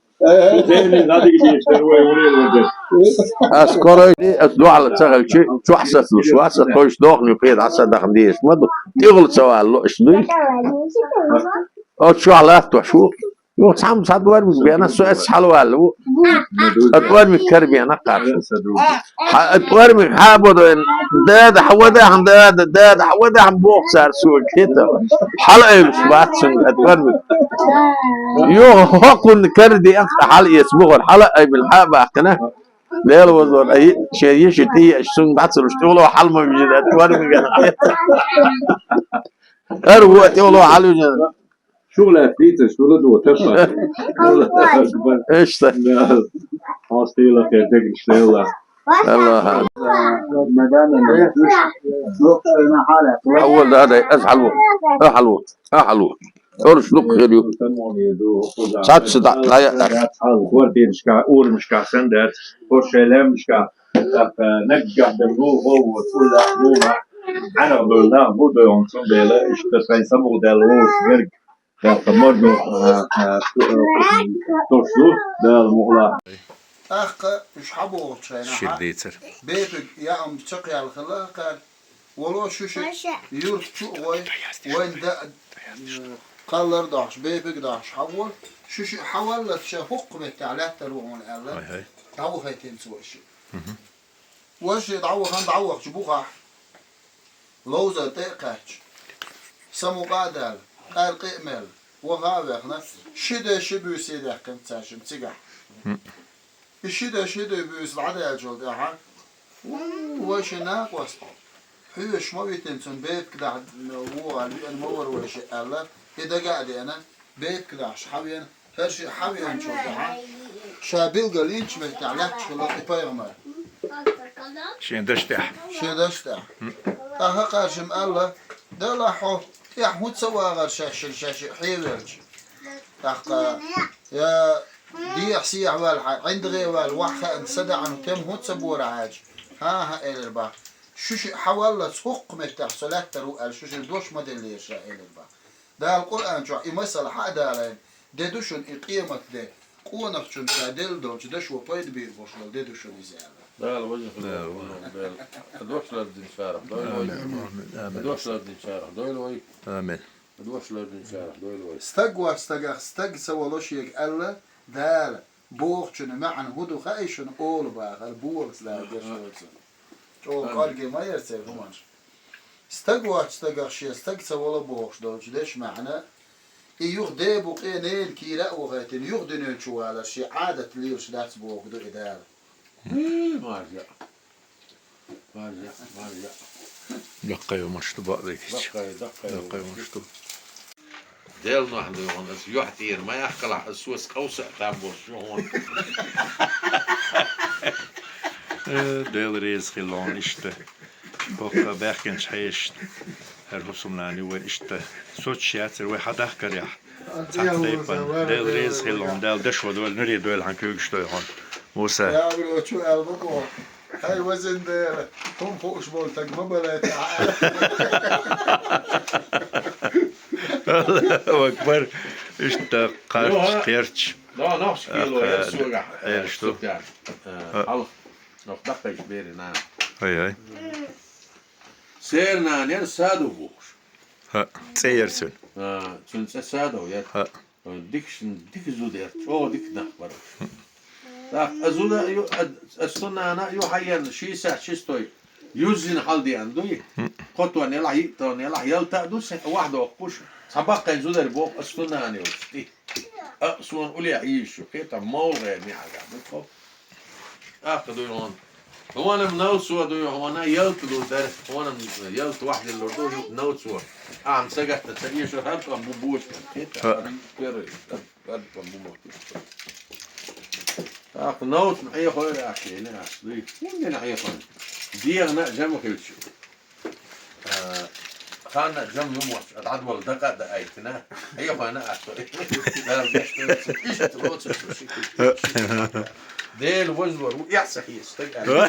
Ас корой, ас дуьхьал ца хилча, чохь сацалуш вац, тхойша дохна юкъе дӀасадахна дезаш ма ду. ТӀехула ца валло, иштта дуй? Оцу чохь латтош ву. Юха цхьамма цхьа тӀормиг бена, со эс хьалаваьлла ву. Ткъа тӀормиг кара бена кхарш. Хьа, тӀормиг хьа а бодойна, дада, хьа вада хьан дада, дада, хьа вада хьан боху цара сога, хета. Хьала айбаш бац цунна, тӀормиг. Юха хӀокхунна кара де, хьала эца бухара, хьала айбина, хьа а баьккхина. Дела возор, ай, шен йиши тӀе еш, цунга дӀа ца луш, тӀехула хьала ма вижина, тӀормиг. Ара ву, тӀехула хьала вижина. Шух лаьцна дийцар, шу ла ду, тапа. Аллаху акбар. Иштта. Да. Хьо стила кхе дегаш лела. Аллаха. Хьавол да дай, аз хьалво. А хьалво. А хьалво. Орш лук хир ю. Цац да, да я. Квартирашка, урамашка сан дац. Хо шелемашка. Так, э, наггахь дан гул гӀо вот, ула, ула. Ӏанах бевлла, бу бевлла, цундела, иштта сайн сабугӀ даьлла волуш верг. Так, морду, э, э, э, тошу, Дала мукъла. ТӀаккха уьш хьабогӀучу хенахь, шир дийцар. Бепиг яам чекхъяьлла хилла кхаьр. Вало шу ши юрт чу а гӀой, вайн да, м, кхаллар дохьуш, бепиг дохьуш хьавол, шу ши хьаваллалц ша хӀокху меттехь лаьттар ву хьуна аьлла, хӀай, хӀай, дӀавахийтина цо ши. Мгм. Вай ши дӀавахана, дӀавахча бухахь, ловзар тӀе а кхаьчча, самукъа а даьлла, къаьркъа а мелла, ваха а вехна, ши де ши буьйса даьккхина цаьршимма цигахь. Мгм. И ши де ши де буьйса дӀадаьллачул тӀаьхьа, у, вай ши накъост, хьоьжуш ма витина цунна бепиг дахь вогӀа веана ма вара вай ши аьлла, и дага а деана, бепиг дахьаш хьавеана, хӀара ши хьавеанчул тӀаьхьа, ша билгалйинчу меттехь лаьтташ хилла и пайхамар. Шен даш тӀехь. Шен даш тӀехь. ТӀаккха кхаршимма аьлла, Дала хьо тӀехь хӀун ца вагӀара шаьшшина шаьш хьевелча? ТӀаккха, я Дехьа-сехьа ваьлла хьан, ӀиндагӀе ваьлла, ваха хаьа, са даьӀна тем хӀунда ца бора хьаьжа? ХӀан-хӀа, элира бах. Шу шиъ хьаваллалц хӀокху меттехь со лаьттар ву аьлла, шу шиъ дош ма деллера ша, элира бах. Дала Къуръан чохь и масал хьа а далийна, де ду шуна и къемат де, къонахчунна ша делла долчу дашо пайда бийр болуш долу де ду шуна иза аьлла. Дала веза хила волу Дела. Дош лардинчарах дойла вай. Амин, амин, амин. Дош лардинчарах дойла вай. Амин. Дош лардинчарах дойла вай. Стаг вац стагах стаг ца воло шега аьлла, Дала, бохучун маьӀна хӀун ду хаьий шуна олу бахар, болаца Дала деш доцург. ЧӀогӀа кӀорге ма яра церан хӀуманаш. Стаг вац стагах шен стаг ца воло бохуш долчу деш маьӀна, и юха дебу къе ненан кийра а вахийтина, юха дуьнен чу валар шен Ӏадат лелаш дац боху ду и Дала. Хм, маржа. Маржа, маржа. Даккхай хӀуманаш ду бакъдерг. Даккхай, даккхай хӀуманаш ду. Дел нохь дуй хьуна, аса юьхь тӀера ма яхкалахь, аса соьца къовса а там болуш ю хьуна. Э, Дела реза хила хьуна иштта. ХӀокху баьхкинчу хьешашна, хӀара хӀусамнана ю вай иштта. Соцуш яцара вай хьан дахкарехь. Цхьацца тайпана. Дела реза хила хьуна, Дала дашо дойла, нуьре дойла хьан куьйгаш дойла хьуна. Муса. Ягро чу аьлла бу боху. Хьай везан Дела, хӀума хууш болу таг ма балайта. Аллаху акбар. Иштта кхарч, кхерч. Да, нохча кхело яра согахь, э, Супьян. Э, хьалха. Нох даккхайчу берийн нана. Ай, ай. Церан нана яра Садо бохуш. ХӀаъ, цӀе яра цуьнан. А, цуьнан цӀе Садо яра. ХӀаъ. Дикаш, дика зуда яра, чӀогӀа дика нах бара. ТӀаккха а зуда а ю, а, а цу нана а ю хьаенна, шестьдесят шестой, юьззина хьалдеана дуй. Кхо тонна елахь, йиъ тонна елахь, ялта а ду, се вахдоккхуш, цхьа баккхайн зударий боху, а цу нана йолчу тӀе. А, суна улехь йийш ю, кхетам, мовлгӀе мехьагахь ду тхо. ТӀаккха дуй хьуна. Хьуна-м навцо дуй хьуна, ялта ду дара. Хьуна-м ялта вахьдиллур ду, ю-, навцо. Ахьа-м сагатта ца эшур, хӀара тӀом бу бочкан. Кхетам, хӀара первый, хӀара тӀом бу мотт. ТӀаккха навцна Ӏехойла аьлла, аьлла дуй. ХӀунда Ӏехойла? ДегӀана а жима хилча. А, ханна а жима ю мотташ, а дӀадола дакъа а даийтина, хьехойна а ас. Дала гечдойла, иштта лоцург ду ши. Дела вазвар ву, эхь ца хьеса стаг аьлла.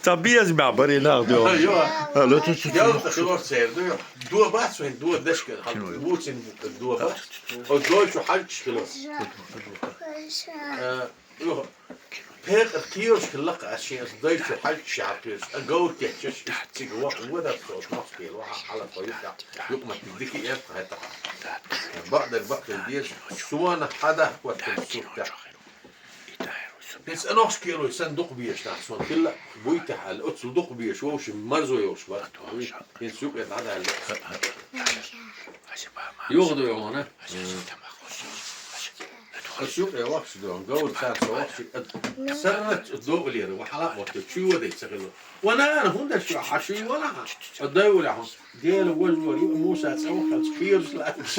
Ца беза баьхьа барий нах дуй. Йо. Ялта хилор церан дуй. До бац вайн, до дашка, хьан вуцин до бац. О, дой чу хьаьжча хилор. Э, йо. Пекъар кхераш хилла-кх аз шен, аса дайчо хьажа шаьра кхераш, а говр тетташ, иштта цига ваха водар со, нохчкхел ваха хьала тхо юкъа, юкъаметтиг дика эр тха хӀетта. Бакъдар бакъ хила деза, сона хьадахка оттам суртехь. ХӀинца а нохчкхелой санна дукха безаш нах сона хилла, буй-те аьлла, оццул дукха безаш, вовшийн марзо йолуш бара. ХӀинца юкъе дӀадаьлла. Юха дуй хьуна? Ас юкъе вахча дуй хьуна, говр цара со вахча, сарралц догӀалера, ва хьала а гӀотту, чуй вадайта ца хилла. Ва нана, хӀунда аьлча хьан чуй вала хьан? Ца дайвала хьуна. Дела вожавар ю, Муса цӀа ваххалц кхераш лаьтташ.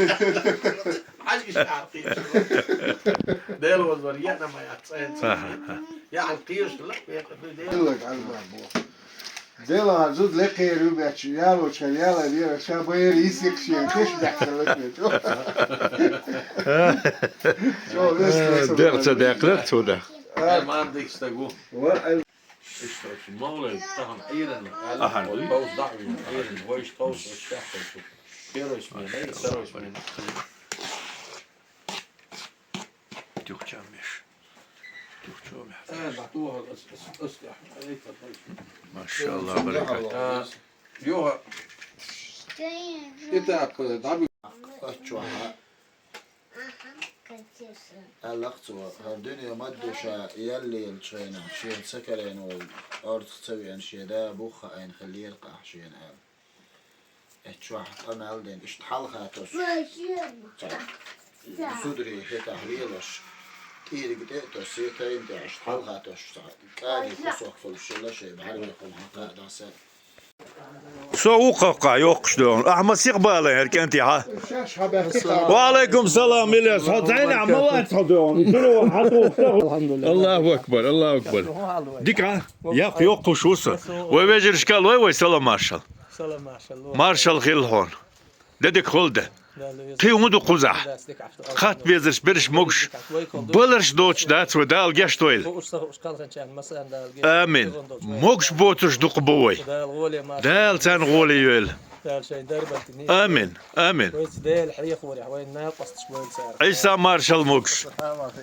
Хьажа иштта хьара кхераш. Дела вожавар, яа ма яц цӀа хӀинца. Яа хьан кхераш лаьтта, бекъа дуй Дела. Делан зуда лекхера ю баьчча, ялочкъа яла лера, ша байра йисикх шен, кхиш баьхкара лакхе чӀо. Чо веста Э, ца декъ ца даккхар цо дах. Э, ман дика стаг ву. Ва ай. Иштта оцу мовлай тахана Ӏийран, Ахьан. Товс дӀа а вийна, Ӏийран, вайша товс оцу тӀехь товсу. Первой смена, второй смена. Тюхча меш. Тюхча меш. Э, дӀатохал ас, ас, ас, ас, ас, ас, ас. Машалла, баракат. А, йоха. Этап, э, дӀабу- Аччохьа. Аьлла-кх цо, хӀара дуьне ма-дду ша яьллачу хенахь, шена ца карийна волу, орцах ца веана шен да бух хаийна хиллера-кх ахь шена аьлла. Эццахь къамел дина, иштта хьалха тосуш. Цхьа зударий хӀетахь лелош, кӀийриг тӀе а тосий, тайна тӀехь иштта хьалха тосуш цхьа кӀади кусок хуьлуш хилла шайн бӀаьрмехула хьан кхаа дӀаса. Со вукху кхаа йоккхуш доьгӀна. Ахьа ма сиха бала хӀара кӀентий хьан? Ва алайкум салам, Ильяс. Хьо зайна ма вац хьо доьгӀна. Аллаху акбар, Аллаху акбар. Дика, а? Яккха йоккхуш ву со. Вай вежаршка лой вай салам маршал. Салам маршал. Маршал хилла хьуна. Де дика хуьлда. Кхин хӀун ду кхузахь? Хатта безарш берш могуш, баларш доцуш дац вай, Дала гечдойла. Амин. Могуш боцурш дукха бу вай. Дала царна гӀоле йойла. Амин. Амин. Ӏийса маршалла могуш.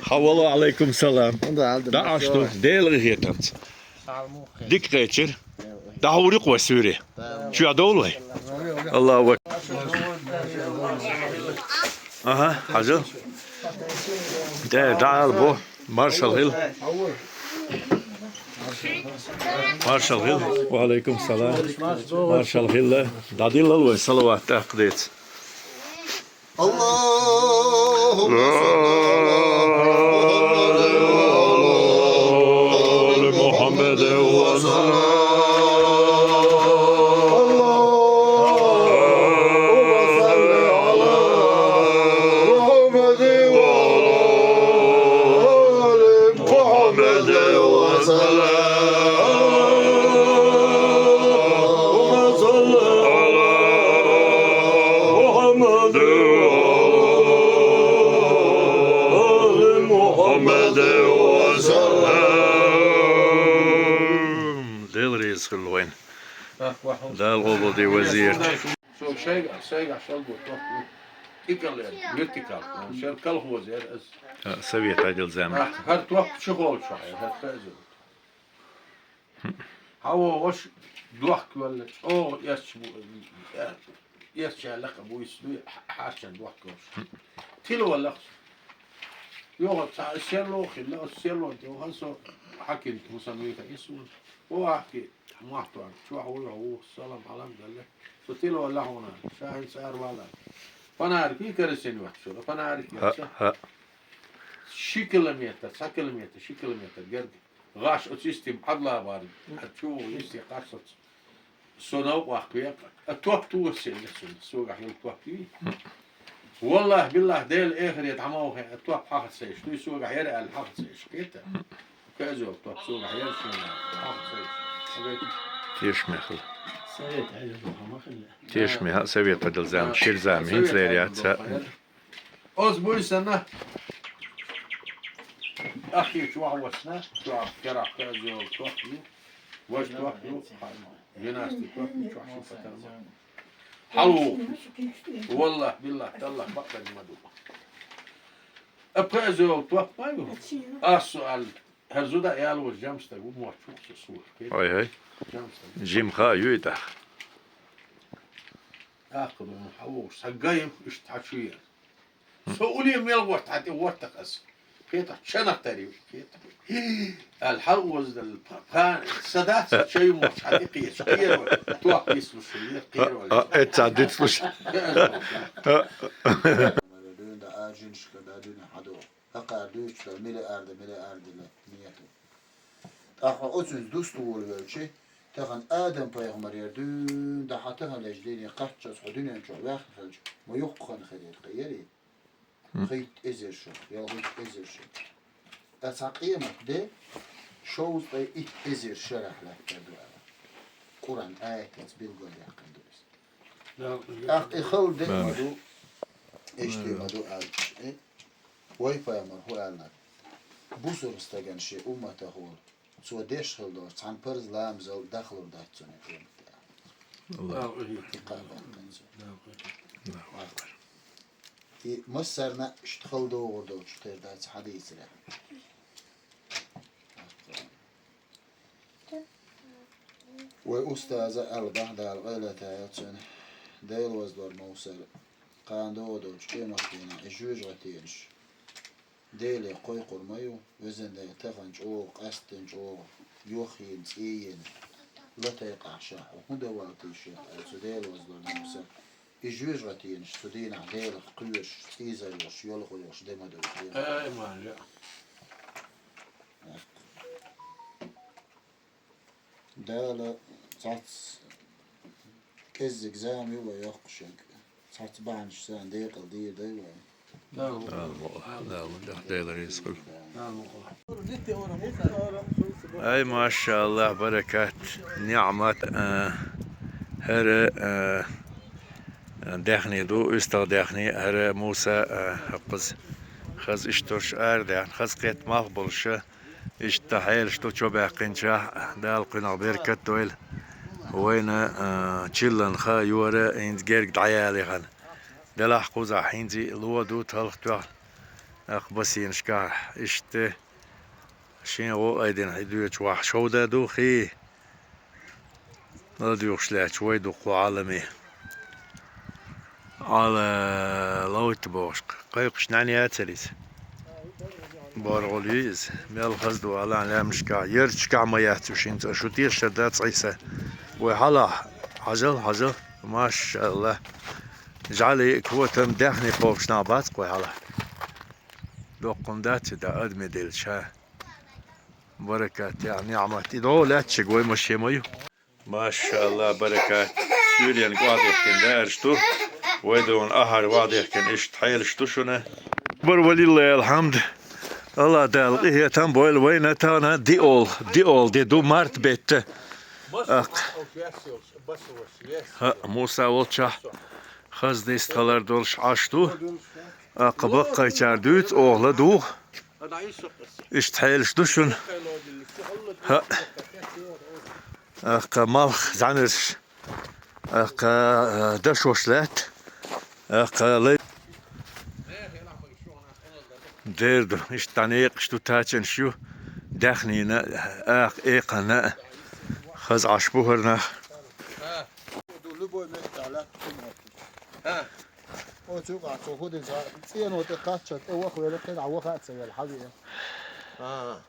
Хьавала, алайкум салам. ДӀа Ӏаш ду, Делан къинхетамца. Дика кхечира. ДӀахьур ю-кх вай суьйре. Чоь довла вай. Аллаху акбар. Аха, хьажал. Де, дӀаала бо. Маршалла хила. Маршалла хила. Ва алайкум салам. Маршалла хила. ДӀадиллал вай салават тӀаккха деца. اللهم صل على محمد وعلى آل محمد وسلم. اللهم صل على محمد وعلى آل محمد وسلم. اللهم صل على محمد وعلى آل محمد وسلم. Дела реза хуьлда вайна. Дала къобалдойла вай зерат. Со шайга, шайга шалго тохку. ТӀикъале, вертикал. Шер колхоз яра ас. А, совет отдел зама. А, хӀара тохку чухолчу хьайн, хӀара хаза. Хьан вогӀуш дохка валла, чӀогӀа эсча бу, эсча лакха буйс дуй, хьарчан дохка волуш. Тила валлахаш. ЙогӀу цхьа село хилла, оцу селон тӀе ваха со хьакимта хӀусам виха исс ву. О, ахки, мохтор, чохь вуй хьо ву, салам, хьалам далла. Со тила валла хьуна, ша хӀинца ара вала. Фонарик и керосин вац шуна, фонарик яц. ХӀаъ, хӀаъ. Ши километр, цхьа километр, ши километр герга. ГӀаш оцу йистин бӀадлабар, чу йисте кхаччалц. Со новкъахь кхе, а топ тугӀа сел цунна, согахь йолу топ юй. Валлахь, биллахь, Дела эхаре дӀа ма вахе, а топ хьаха ца еш, дуй согахь яра аьлла хьаха ца еш, кхета. Кхезол топ согахь яра шена, хьаха ца еш. Тешаме хила. Совет хьаьжа ду хьан ма хилла. Тешаме хила, совет хьадал зама, шира зама, хӀинца лер яц. Оз буй санна, аххийчу вахьа васна, чохь керахь кхезол топ ю, важа топ ю, винасти топ ю, чохь ши патарма. Хьалвохуш. Валлахь, биллахь, таллахь, бакъдерг ма ду. Апхазол топ ма ю. Ас суал. ХӀара зуда аьлла ваза жамстаг ву, моччух со сур. Ой, ой. Жамстаг. Жим ха юй тӀаккха. ТӀаккха ду, хьавогӀуш, саггаем, иштта хьачу яр. Со уле мел гӀорта хьатӀе гӀортах ас. Кхетах чанах тари, кхетах. Ал хьал оздал, па, па, садац, чай моч хьатӀе кхечу, кхерва, тох кислуши, кхерва. А, а, это дицлуш. Дуьнда ажиншка, да дуьнда хьадо. ХӀакъар дуьйцуш дара, миллиарда, миллиарда лет нету. ТӀаккха оцунца дусту волавелчи, тахан Адам пайхамар яр дуьйна дахьа таханлерчу дийне кхаччалц хьо дуьнен чохь ваьхна хилча, ма юхкхана хир яр кхин яри? Мгм. Хитта эзар шо, ялхитта эзар шо. Ткъа цхьа къемат де, шовзткъе итт эзар шарахь лаьттар ду аьлла. Къуръан аятаца билгалдаьккхина ду иза. ТӀаккха и хала де а ма ду, иштта а ма ду аьлча, э, вай пайхамар хӀу аьлла: бусург стагана шен умматах волу, цо деш хила долчу цхьана парз ламазал дахлур дац цунна къематде. Аллах. И кхаъ баккхина цо. Аллаху акбар. И массарна а иштта хала догӀур долчух тера дац хьадийцарехь. Вай устаза аьлла бахьа Дала къайлатаяц цуьнан, Дела ваздор Мовсар, кхана догӀу долчу къематдийнахь и жоьжахатенаш Деле кхойкхур ма ю, везан Дела, тахана чӀогӀа, къаьсттина чӀогӀа, йохйина, цӀиййина, латайкъахь ша хьо, хӀун дан валла тийша шех аьлла, цу Дела ваздор Мовсар. И жоьжахатенаш цу дийнахь Делах кхоьруш, цӀийзар йолуш, йолхо йолуш де ма ду. Ай, ма ле. Дала цхьацца кӀеззиг зама ю вай йоккхуш ерг. Цхьацца бахьанаш санна декъала дийр дай вай. Дала мукъ лахь, Дала мукъ лахь, Дела реза хуьлда. Ай, машааллах, баракат, ниӀмат, а, хӀара, а, даьхни ду, уьстагӀ даьхни, хӀара Муса, а, хӀокхуза хаза иштта долуш арадаьхна, хаза кхетта малх болуша, иштта хьелаш ду чо баьккхинчохь, Дала кхуьнах беркат дойла. Вайна, а, чиллан ха йора, хӀинца герга дӀаяла яхана. Делахь кхузахь хӀинца а ло ду талха тоьхна, акха басийнашкахь, иштта шен гӀо айдина хьи доьчу вахь шовда ду хи. ЛадуьйгӀуш лаьтташ вай ду кху Ӏаламе. Ӏала ловта бохуш, кхайкхуш нӀаьна яцара иза. БоргӀула ю иза. Мел хаза ду алан лаьмнашкахь, ярташкахь ма яц уьш хӀинца, шу тешар дац Ӏийса. Вай хьалахь, хьажал, хьажал, машаалла. ЖӀаьла котам даьхни кхобуш нах бац-кх вай хьалахь. Доккха хӀума дац и да, адаме делча. Баракат, я ниӀмат. И догӀу лаьттачиг вай машен ма ю. Машаалла, баракат. Суьйренга охьадехкина даьржа ду. Вай догӀун ахьар охьадехкина иштта хьелаш ду шуна. Бар валилла алхьамд. Алла Дала къинхетам бойла вайна тахана диъол, диъол де ду март бетта. Акх. ХӀаъ, Муса волчохь хаза дистхалар долуш Ӏаш ду. Аккха баккхайчара дуьйцу оха ладугӀу. Иштта хьелаш ду шуна. ХӀаъ. Аккха малх зӀамирш. Аккха, а, дашош лаьтта. Аккха лай. Дер ду, иштта дӀа некъаш ду, тачанаш ю. Даьхнина, акха экханна. Хаза Ӏаш бу хӀара нах. Оцу юкъахь цо хӀун дина, цӀено тӀе кхаччалц тӀе вахвелира, кхин а ваха а ца велла, хьан веа. А.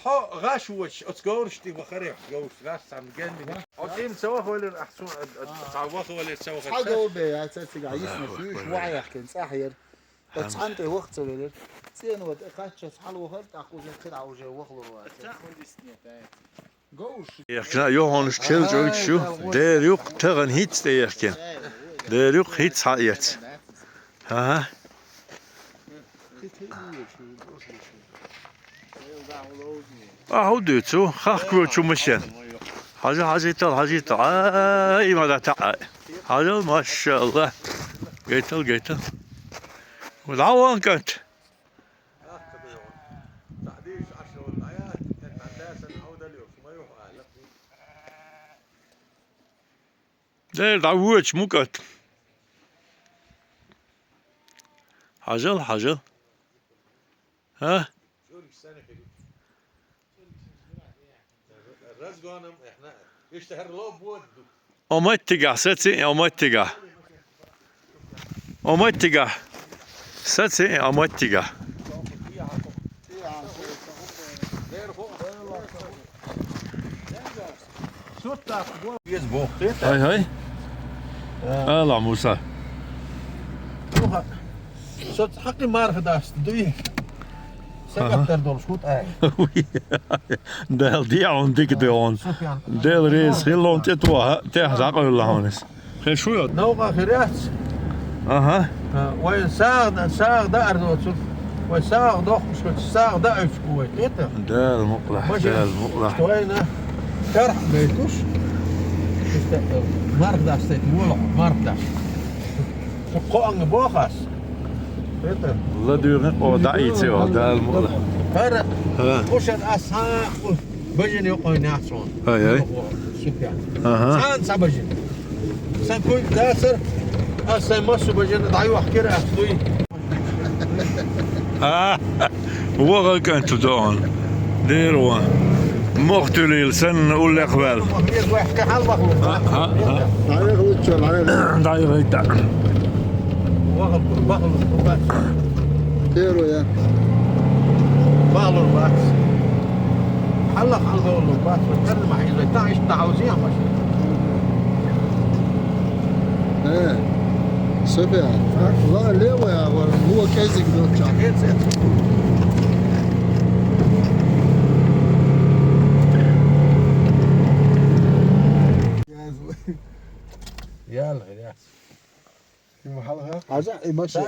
Хьо гӀаш воцуш, оцу говраш тӀе вахаре, говраш гӀаш цхьана генна. Хьо тӀе ца вахвелира, ахь цу, а, а, цхьа вахвелира, ца вахар. Цхьа говр бен яц, цигахь йисна суьйш, ваха яхкина цӀахь яра. Оцу цхьана тӀе ваха ца велира. ЦӀено тӀе кхаччалц хьалавахара, тӀаккха уже кхин а уже вахлур вац. Эхна, йохонаш челчӀуьйтуш ю. Дера юккъе тахана хӀинцца тӀеехкина. Дера юккъе хӀинцца хьаэца. ХӀан-хӀа. А, хӀун дуьйцу? Хахкочу машен. Хьажа, хьажийтал, хьажийтал. А, и ма дӀатаӀа. Хьажал, машалла. Гайтал, гайтал. ДӀа ван кӀант. Дера дӀавоьдуш мукӀат. Хьажал, хьажал. ХӀа? Разгоном احنا. Иштта хӀара ло бода ду. О меттигахь, саци, о меттигахь. О меттигахь. Саци, о меттигахь. Веза боху, тета. Хай, хай. А. Ала, Муса. Со хьакхи марха даста дуй. Сагаттар долуш хӀу тӀай. Дала диъ хьуна дика де хьуна. Дела реза хилла хьуна тӀе тоха, тӀехь дӀакъевлла хьуна иза. Хир шу йо? Новкъа хир яц. Аха. А, вай сагӀа, сагӀа даар доцург. Вай сагӀа дохкуш хилча, сагӀа даоьчуш ву вай, кхета? Дала мукъалахь, Дала мукъалахь. Вайна тархь гайтуш. Иштта, э, марх дастайта, волахь, марх даст. Шу кхоанга бохас. Кхета? ЛадуьйгӀи къо даийца йо, Дала мукъалахь. ХӀара, хӀа, кхушара ас хьан Бажина йокъойн яц хьуна. Ай, ай. Супер. Аха. Цхьана ца бажина. Сан куй дацар, ас сайн массо бажина дӀайохкира ас дуй. А, вогӀа кӀант ву доӀан. Дера ван. Мох туьлийла санна уллех ваьлла. Веза ваьхка хьалбахлу. А, а, а. ДӀайгӀа луччо, дӀайгӀа. ДӀайгӀа йита. Вахал, вахал, вахал. Первая. Вахал бац. Хьалла, хьалла вахал бац. Карна ма хьийзой, та иштта хьаузий хьамаш. Э, София, ла левая, вар, ну, кезик был чак. Эцет. Ял, ял. Хьажа, и машина.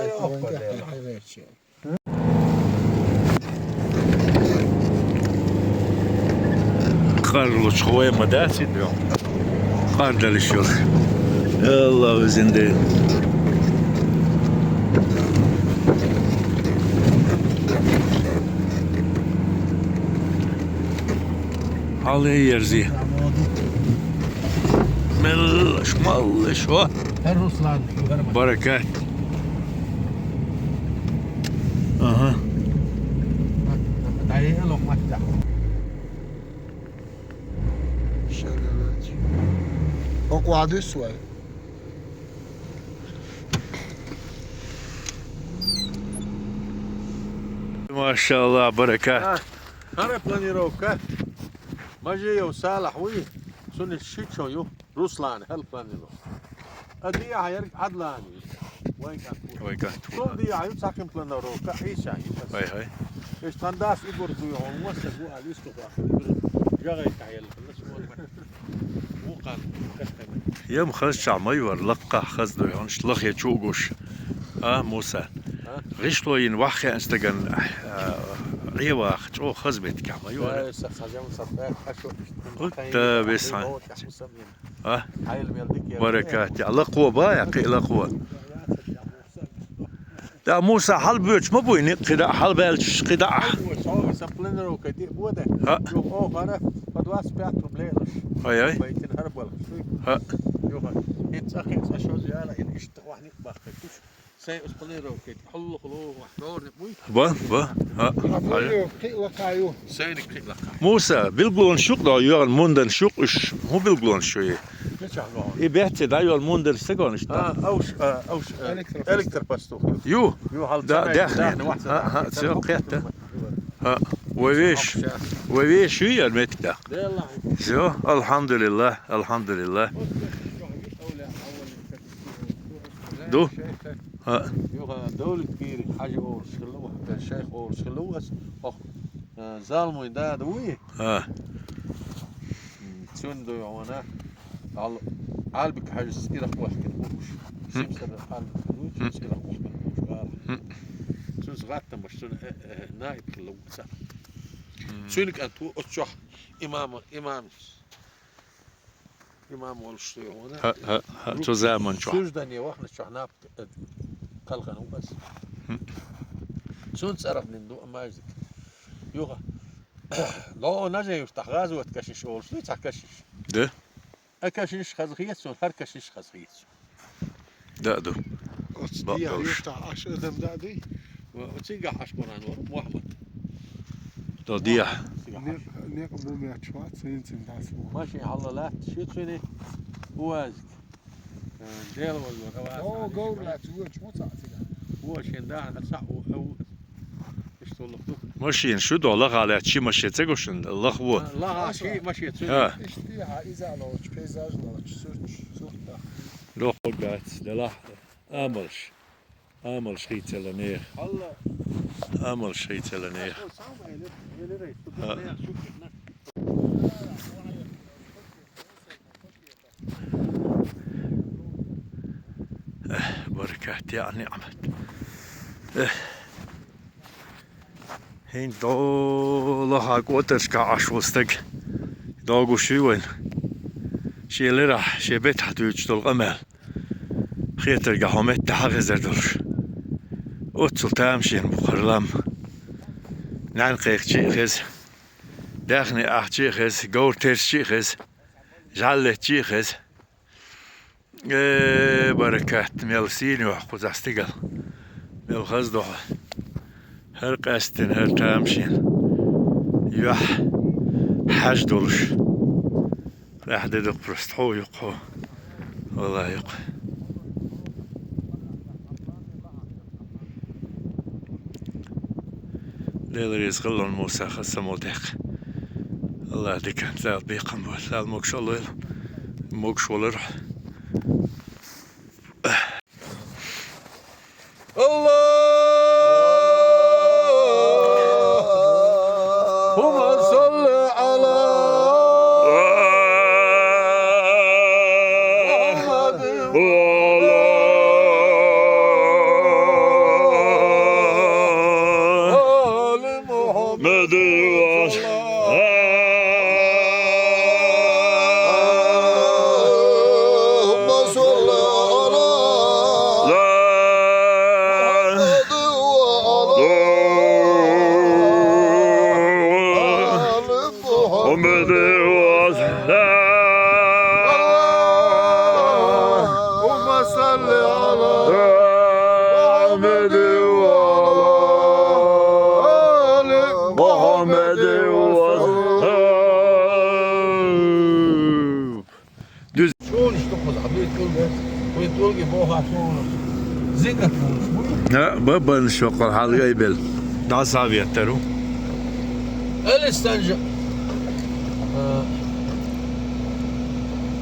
Къарлучу вай ма дац и догӀу. Къардалиш йолу. Аллаху зинде. Хьале ерзи. Меллаш, маллаш, ва. ХӀара Руслан, шу хӀара ма. Баракат. Аха. ДӀаело маттахь. Шагалач. Окъу Ӏадуьссу вай? Машалла, баракат. А, хӀара планировка. Мажиев Салахь вуй, цуьнан ши чо ю, Руслан, хӀара планировка. А дехьа ерг Ӏадлан ю. Вайн кӀант ву. Вайн кӀант ву. Цул дехьа ю цхьа кхин планировка, Ӏийса ю. Хай, хай. Иштта тхан дас Игорь дуй хьуна, васа гу а листу хьуна. ЖагӀайта хьаелла, хӀана суна. Вукхан, кхетхайна. Ям хазчахь ма ю вара, лакхахь хаза дуй хьуна, лахе чу а гуш. А, Муса. А? ГӀишло йина ваха хеана стаган, а, Ӏеваха, чӀогӀа хаза беттигахь ма ю вара. Ай, са хазам, са пехь, а шо иштта. ХӀутта вес хьан. А? Баракат, я лакхо ба, я кхин лакхо. Да, Муса, хьалабоьдуш ма буй, никъ кхидӀа, хьалабаьлчаш кхидӀа. Сан планировка де бода. ХӀа. Юха охара, по двадцать пять рублей луш. Ай, ай. Байтин хӀара балхаш. ХӀа. Юха. ХӀинца, хӀинца шоза яла, хӀин иштта вахни бахкай куш. Сайн ус планировка, хьуллу-хьуллу, вахтор не буй. Ба, ба. ХӀа. Хьалабоьду, кхин лакха ю. Сайниг кхин лакха. Муса, билгалонаш ю-кх, йоьгӀна мунданаш ю-кх уьш. ХӀун билгалонаш ю и? Мичахь гон? И бехке дӀайолу мунданаш ца гонаш, да? А, ауш, а, ауш, а, электропастух. Электропастух ю. Ю? Ю, хьал да, ца дай, дехне. Да, хӀа, хӀа, ца кхетта. ХӀа, вай веш, вай веш ю яр метта? Всё, алхьамдулиллах, алхьамдулиллах. Ду? ХӀа. Юха Давлетпири хьажи олуш хилла ву, шайх олуш хилла ву ас, оху. Э, Залмуй дада вуй? А. М, цуьнан дуй хьуна, Ӏал-, Ӏалбик хьажас ирах вахкина ву уьш. Хм. Симсара Ӏалбик ву, хм, цуьнца ирах вахкина ву уьш, гӀала. Хм. Цуьнца гӀаттам баш, цуьнан, э, э, наиб хилла ву цхьаъ. Хм. Цуьнан кӀант ву оцу чохь имам, имам, имам волуш дуй хьуна. ХӀа, хӀа, хӀа, цу заман чохь. Суждане вахна чохь наб кхалхана ву ас. Хм. Цунна цӀарах дина ду а маьждиг. Юха. Ло нажа юртахь гӀазот кашиш олуш дуй цхьа кашиш? Да. А кашиш хаза хета суна, хӀара кашиш хаза хета суна. Да, ду. Оцу дехьа юртахь Аш адам да дуй? Ва, оцигахь Аш Къуръан вара, Мухьаммад. До дехьа. Некъ, некъ бу меч вац, цуьнан цуьнан дас бу. Машин хьалла лаьтта ши цуьнан, уазик. Дела вазор, О, говр лаьтта, вочу, мо цхьаъ цига. Вочу, шен дахьа цхьаъ ву, а ву. Иштта лаха ду. Машина шу до, лаха лаьтта ши машина ца гушин, лаха ву. Лаха ши машина цуьнан. Ха. Иштта хьа иза лоч, пейзаж лоч, сурч, сурт даха. Лохо гац, делахь. Амалш. Амалш хийцаланех. Амалш хийцаланех. Ха. Эх, баракат, я ниъмат. Эх. ХӀинца до лаха кӀотаршка Ӏаш волу стаг. Догуш ву вайн. Шен лерахь, шен бетахь дуьйцуш долу къамел. Хетаргахь хьо меттахь а хезар долуш. Оццул тамашийна бу хӀара лам. Нана кхайкхичи а хеза, даьхни ахчи а хеза, говр терчи а хеза, жӀаьллеттачи а хеза. Э, баракат, мел сийна ю хьо кхузахь стигала. Мел хаза ду хьо. ХӀара къаьсттина, хӀара тамашийна. Юьхь хьаьжа долуш. Ахь де дукха просто хьо юккъехь. Валлахь, юккъехь. Дела реза хуьлда Муса, хаза самукъадаккха. Аллахь диканца Дала бекхам бойла. Дала могуш а лойла. Могуш валар. اللهم صل على محمد وعلى آل محمد. اللهم صل على محمد وعلى آل محمد. محمد وسلم. اللهم صل على محمد وعلى آل محمد وسلم. Шуна иштта кхузахь дуьйцу, кхуьнан тӀулге бохаш шуна. Зингат волуш бу. Да, бабанаш воккхал хьалгай белла. ДӀасаветтар ву. Элистанжа. А,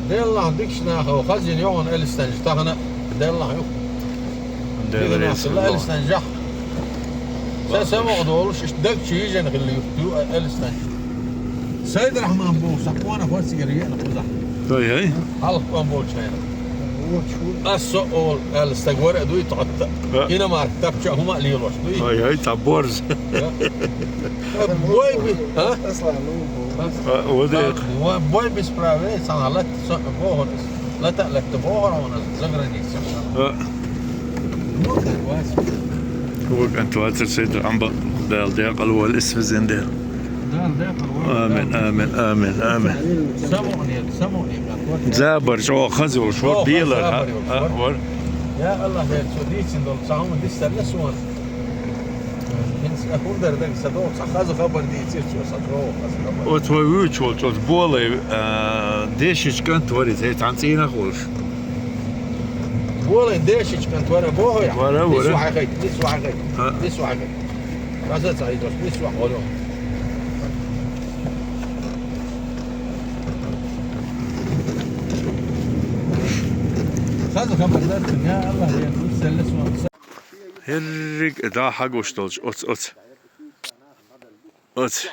деллахь дикачу нахал хазина йогӀун Элистанжа тахана деллахь ю. Дела реза хуьлда. Элистанжа. Сан самукъа долуш, иштта даг чу йижина хилла юрт ю, а, Элистанжа. Сайд-Рахьман боху, сан къонах вацигара еана кхузахь. Ай, ай. Хьалха кӀом болчу хенахь. Ас со олу аьлла стаг вара а дуй тӀотту. А. Иномарка тапча хӀума а лелош дуй. Ай, ай, цхьа борз. А? А, бой би-, а? А, вот это. Бой бисправе, цхьана латта со бохург. Лата а латта бохур хьуна заграница. А. Вон кӀант вацара сайда Ӏамба, Дала декъал вала, ис везин Дела. Дала декъал вала. Амин, амин, амин, амин. Самуъне, самуъне кӀант вара. Забар чӀогӀа хаза йолуш вара, белар, забар йолуш вара. Я Аллах, вер цо дийцина долу цхьа хӀума дистарна суна. ХӀинца хӀун дара дага ца догӀу, цхьа хаза хабар дийцира цо, сан чӀогӀа хаза хабар. Оцу вай вуьйцуш волчу оцу болай, а, дешичу кӀант вара иза, хӀей, цхьана цӀийнах волуш. Болай дешичу кӀант вара, боху я? Вара, вара. Нисвахьехайта, нисвахьехайта, нисвахьехайта. Хаза ца хьийзош, нисвахь волу. Хаза хабар дара цуьнан, я Аллах, я Муса, саллаллаху алейхи ва саллям. ХӀерриг а дӀа хьагуш долчу оцу, оцу, оцу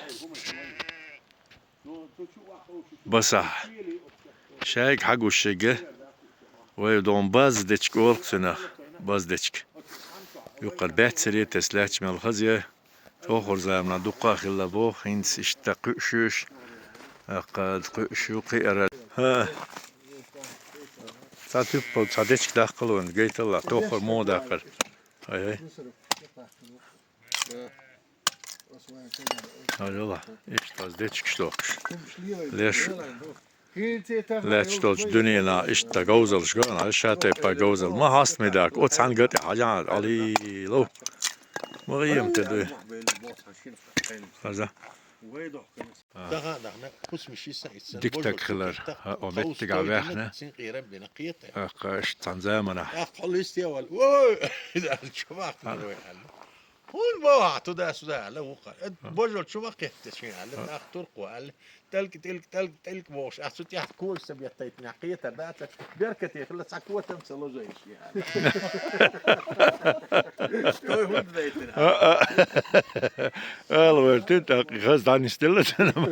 басахь. Шайга хьагуш шига, вай догӀун база дечиг олу цунах, база дечиг. Юккъара баьццаре тесна лаьтташ мел хаза я, тохар заманахь дуккха а хилла боху, хӀинца иштта кхуьуш ю уьш, аккха кхуьуш ю кхиара. ХӀа. Цхьа туьппал, цхьа дечиг даккхал вайн, гайталла, тохар муха даккхар. Ай-ай. Хьажал, иштта ас дечигаш дохкуш. Леш, лаьтташ долчу дуьненахь иштта говзалш ган, ша тайпа говзал. Ма хьаста ма даккха, оцу цхьаьнгга тӀе хьажахьа, Ӏалилов. Ма гӀемта дуй. Хаза. Даха, дахна, хус миши са итсен. Дик так хилар. Ха, о меттиг а вехна. Син къиран бина къията. Ах, аш цан замана. Ах, хулис тия вал. Ой, да, чумак, ой, ала. Хун бо, туда, суда, ала, уха. Божо чумак, къията, шин, ала, ах, турку, ала. Тэлк, тэлк, тэлк, тэлк, бо, ах, су тя, куш, са бия тайт, ня, къията, да, та, беркати, хла, са, куатам, са, ложа, иш, я. Той хун, да, итна. Ала, вертит, так, хаз, да, не стелла, та, нам.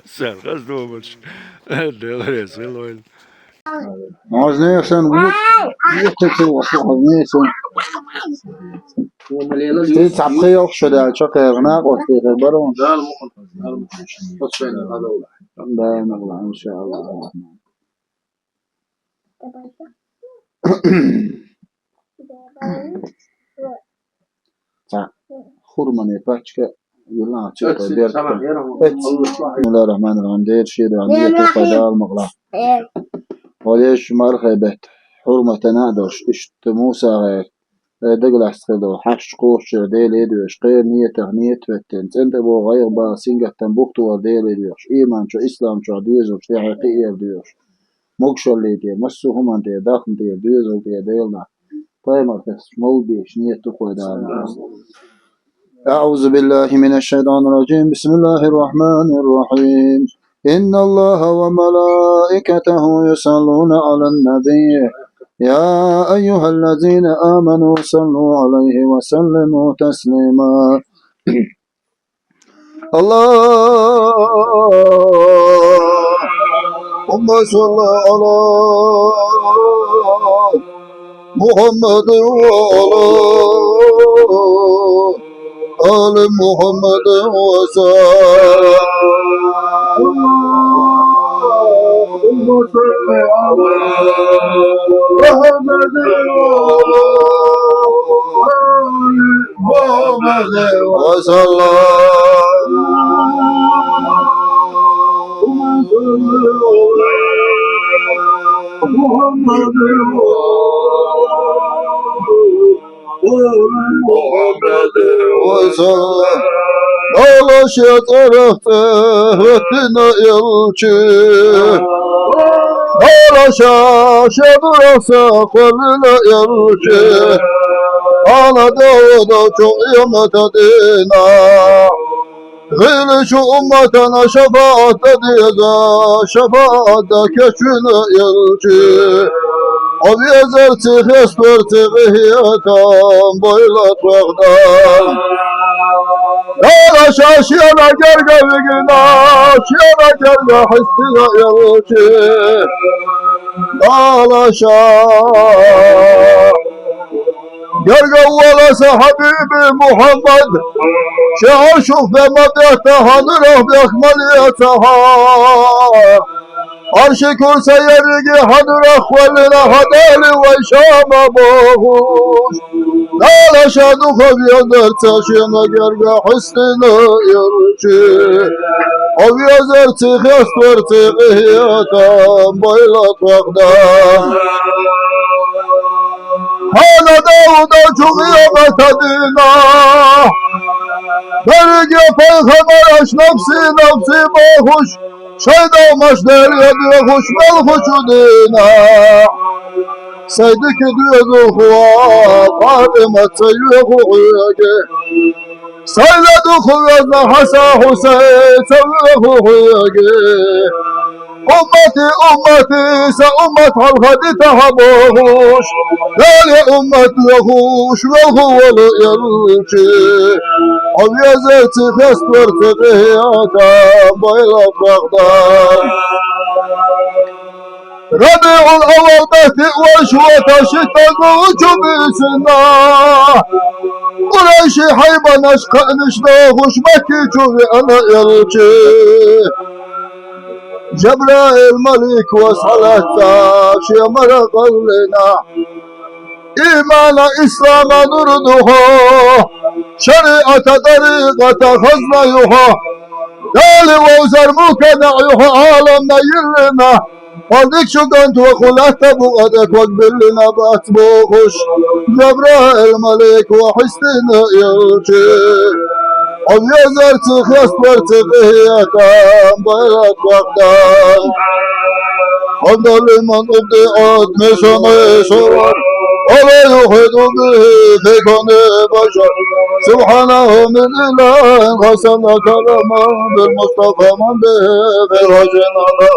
Сэр, хаз, думаешь. Дело резко, лойл. Можно я сам? Можно я сам? Ты цапхи ёх, что да, чё, как, на, вот, ты, барон. Да, иншаллах. Ца, хурманай пачка, йылан чё, берка. Бисмиллахир рахманир рахим. Дер шеда, ан дер тупа дал магла. Олеш мархебет. Хурматана дош, ишт Муса гъер. Э, даг ласт хилдо, хьаш кхоччур Дела дувеш, кхер ниятах ният веттен, цӀен тӀа бо гӀайгӀа ба сингаттан бухтувар Дела дувеш, иман чу, ислам чу доьзалш тӀехьа кхиер дувеш. Могушалле тӀе, массо а хӀуман тӀе, дахна тӀе, доьзал тӀе, Дела нах. Пайхамар тас мовдеш, ният тухой Дала. أعوذ بالله من الشيطان الرجيم. بسم الله الرحمن الرحيم. إن الله وملائكته يصلون على النبي. يا أيها الذين آمنوا صلوا عليه وسلموا تسليما. اللهم صل على محمد وعلى آل محمد وسلم. اللهم صل على محمد وعلى آل محمد وسلم. اللهم صل على محمد وعلى آل محمد وسلم. Дала шен цӀарах тӀехӀоьттина элча. Дала ша шен дурах сакъвеллина элча. Хьана Дауда чу къемата дийнахь. Гуьллуш умматана шафаӀат дан деза, шафаӀат дан кечвина элча. Хьо везарций, хеставарций къахетам бойла тхох, Дала. Дала ша шена герга вигина, шена герга хьестина элча. Дала ша герга вала сан хьабиби Мухьаммад, шен Ӏаршух бен ма бетта, хьан нурах бехк ма леца хьа. Ӏарши курсай ерриге хьан нурах кхоьллина, хьан Дала вай ша ма бохуш. Дала ша дукха везарца шена герга хьестина элча. Хьо везарций, хеставарций къахетам бойла тхох, Дала. Хьана Дауда чу къемата дийнахь. Берриге пайхамараш нафси, нафси бохуш, шоай догӀмаш Деле доьхуш мел ху чу дийнахь. Сайн дика доьзалхо Фатимат ца йоьху хьоьга. Сайн ладугӀа везна Хьасан, Хьусайн ца воьху хьоьга. Уммати, уммати, сан уммат хьалха дита хьан бохуш, Дала уммат доьхуш, воьху вола элча. Хьо везарций, хеставарций къахетам бойла тхох, Дала. РабиӀул-аввал бетта вай шота шийтта гу чу буьйсанна. Къурайший хьайбанаш кхаьънаш дохуш Макка чу веана элча. Жабраил малик вац хьалаьцна шен мара кхаллина. Имана, ислама нур ду хьо, шариӀата, дерикъата хазна ю хьо. Дала вовзар мукъана ю хьо, Ӏаламна йиллина. Хьо дика чу ган тоху лаьтта букъа тӀе ког биллина бац бохуш, Жабраил малик ван хьестина элча. أبيض أرتخ يستر تقية بيض وقدام. الحمد لمن أبدعت من سمع سرور، ولا يحيط به في كون بشر. سبحانه من إله خصم كرما بالمصطفى من به في الوجه نظر.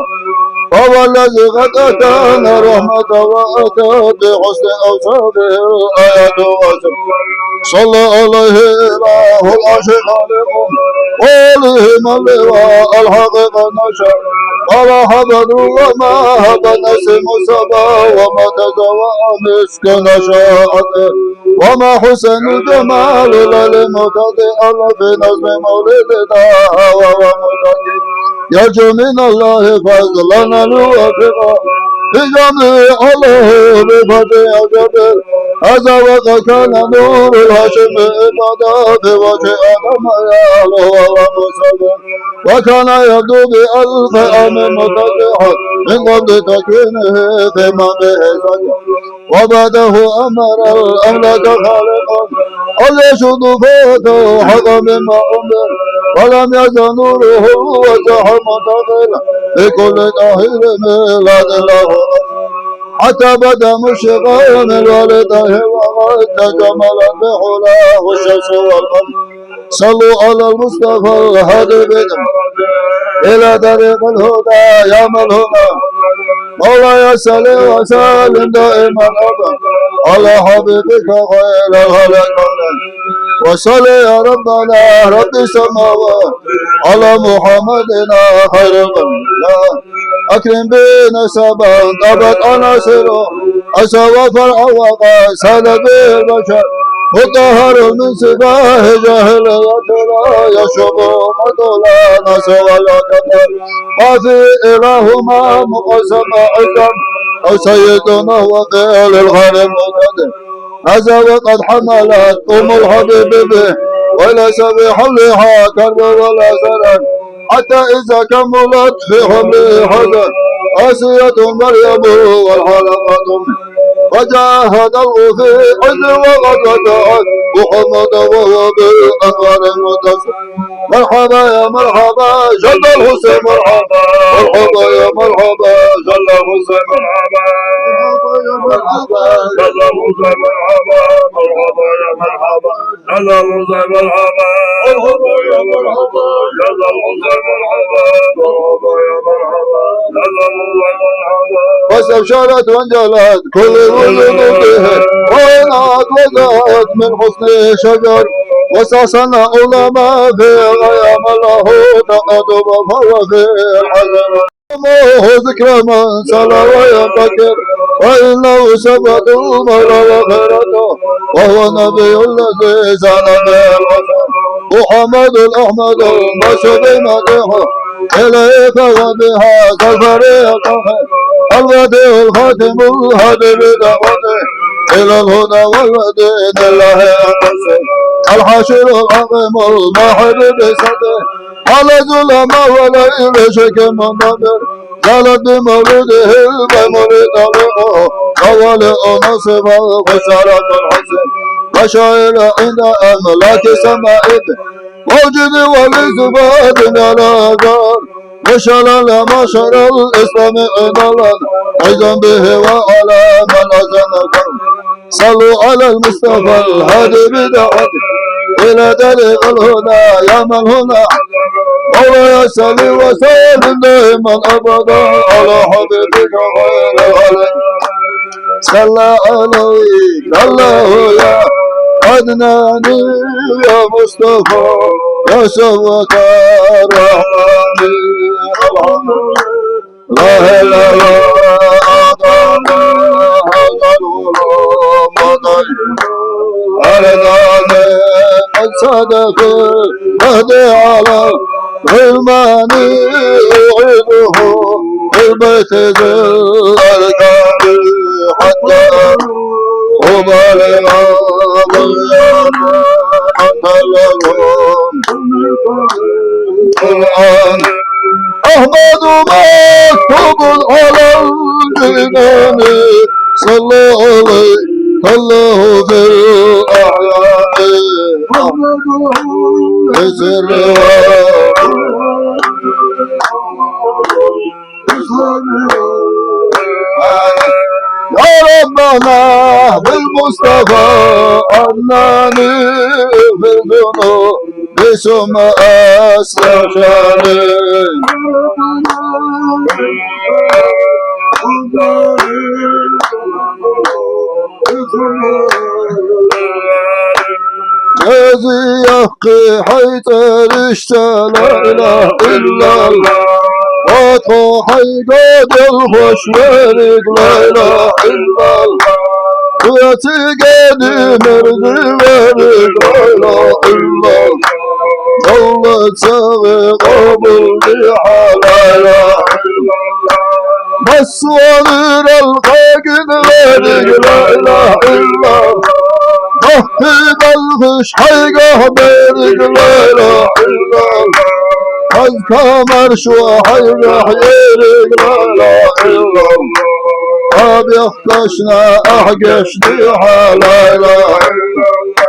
وهو الذي قد أتانا رحمة وأتى بحسن أوصافه الآيات والسر. صلى عليه إله العرش خالق، وآله من لواء الحق قد نشر. ولا حبل وما هب نسيم الصبا وما تزوى مسك نشأته. وما حسن الجمال للمتقي ألف نظم مولد طه وهو متقي. يرجو من الله فضلا أن يوفق في جميع علوم بفضل جبل. هذا وقد كان نور الهاشم إبدا في وجه آدم يعلو وهو مسبح. وكان يبدو بألف عام متجحا من قبل تكوينه في من به سجد. وبعده أمر الأملاك خالقا أن يشد فوته حقا مما أمر. ولم يزل نوره وجها منتقلا في كل طاهر ميلاد له. حتى بدا مشرقا من والده وقد تجملت بحلاه الشمس والقمر. صلوا على المصطفى الهادي بنا إلى طريق الهدى يا من هنا. مولاي صل وسلم دائما أبدا على حبيبك خير الخلق كلهم. وصل يا ربنا رب السماوات على محمدنا خير البرية. أكرم به نسبا طابت عناصره، أسى وفرعا وقد ساد به البشر. مطهر من سفاه جاهلية لا يشوب قط لنا سوى الأكبر. ما في إله ما مقسم عزا أو سيد وهو فعل الخير المقتدر. هذا وقد حملت أم الحبيب به وليس في حملها كرب ولا سرر. حتى إذا كملت في حملها حزن آسية مريم والحلقة منه. وجاء هذا الغفي عز وقد ودعت محمد وهو بالأنوار المتصل. مرحبا يا مرحبا جد الحسين، مرحبا. مرحبا يا مرحبا جد الحسين، مرحبا. مرحبا يا مرحبا جد الحسين، مرحبا. مرحبا يا مرحبا جد الحسين، مرحبا. مرحبا يا مرحبا جد الحسين، مرحبا. مرحبا يا مرحبا جد الحسين، مرحبا. واستبشرت وانجلت كل الوجود به، وإنعت وزهت من حسن شجر. واستحسن علماء في غيام له تقدم، فهو في الحضر. ذكر من صلى وينتكر، فإنه صفوة المولى وخيرته، وهو النبي الذي زان به البشر. محمد الأحمد المشهور بمديحه، إليه فهو بهذا الفريق الخير. البديع الخاتم الهادي بدعوته إلى الهدى والدين الله المنصور. الحاشر العظيم الماحي ببساطه، على ظلام وليل شك منتظر. جلت بمولده الميمون طريقه، فولي نصب البشارة الحسن. وشاعر عند أملاك سمائه، موجد ولصفات على أثر. وشلل معشر الإسلام عند الله، عزا به وعلى من أذن. صلوا على المصطفى الهادي بدعوته إلى طريق الهدى يا من هنا. مولاي صل وسلم دائما أبدا على حبيبك خير الخلق. صلى عليك الله يا عدنان، يا مصطفى، يا صفوة الرحمن. الحمد لله الذي أعطانا هذا الغلام الطيب. أردنا قد صدف المهدي على الغلمان يعيده في البيت ذي الأركان حتى أبالغ ضيانا أنت لهم القرآن. أحمد مكتوب على الجنان، صلى عليك الله في الأحياء. أحمده يا ربنا بالمصطفى أنني في الذنوب ثم أستغفر. يا زي يحقي حيث رشت لا إله إلا الله. وطو حي قد الخش ورق لا إله إلا الله. ويتي قدي مرضي ورق لا إله إلا الله. الله تساوي قبل بيها لا إله إلا الله. بس وغير الخيق ورق لا إله إلا الله. مهدي بلغش حيقه بيرق لا إله إلا الله. حزك مرش وحيقه يرق لا إله إلا الله. أبيخ قشنا أحقش ديها لا إله إلا الله.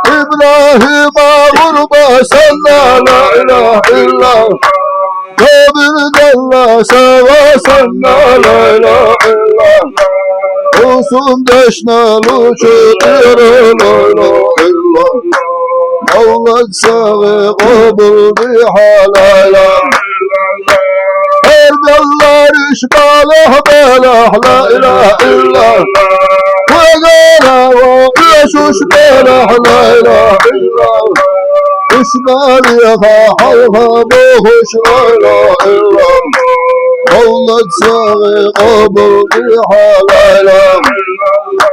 إبراهيم غربة سنة لا إله إلا الله. قابل الله سوا سنة لا إله إلا الله. وصوم دشنا لوشو دير لا إله إلا الله. مولد ساغي قبل بيها لا إله إلا الله. هر بالله رش باله باله لا إله إلا الله. وغيره ويشوش باله لا إله إلا الله. إسماعيل يا حلها بوهش لا إله إلا الله. مولد ساغي قبل بيها لا إله إلا الله.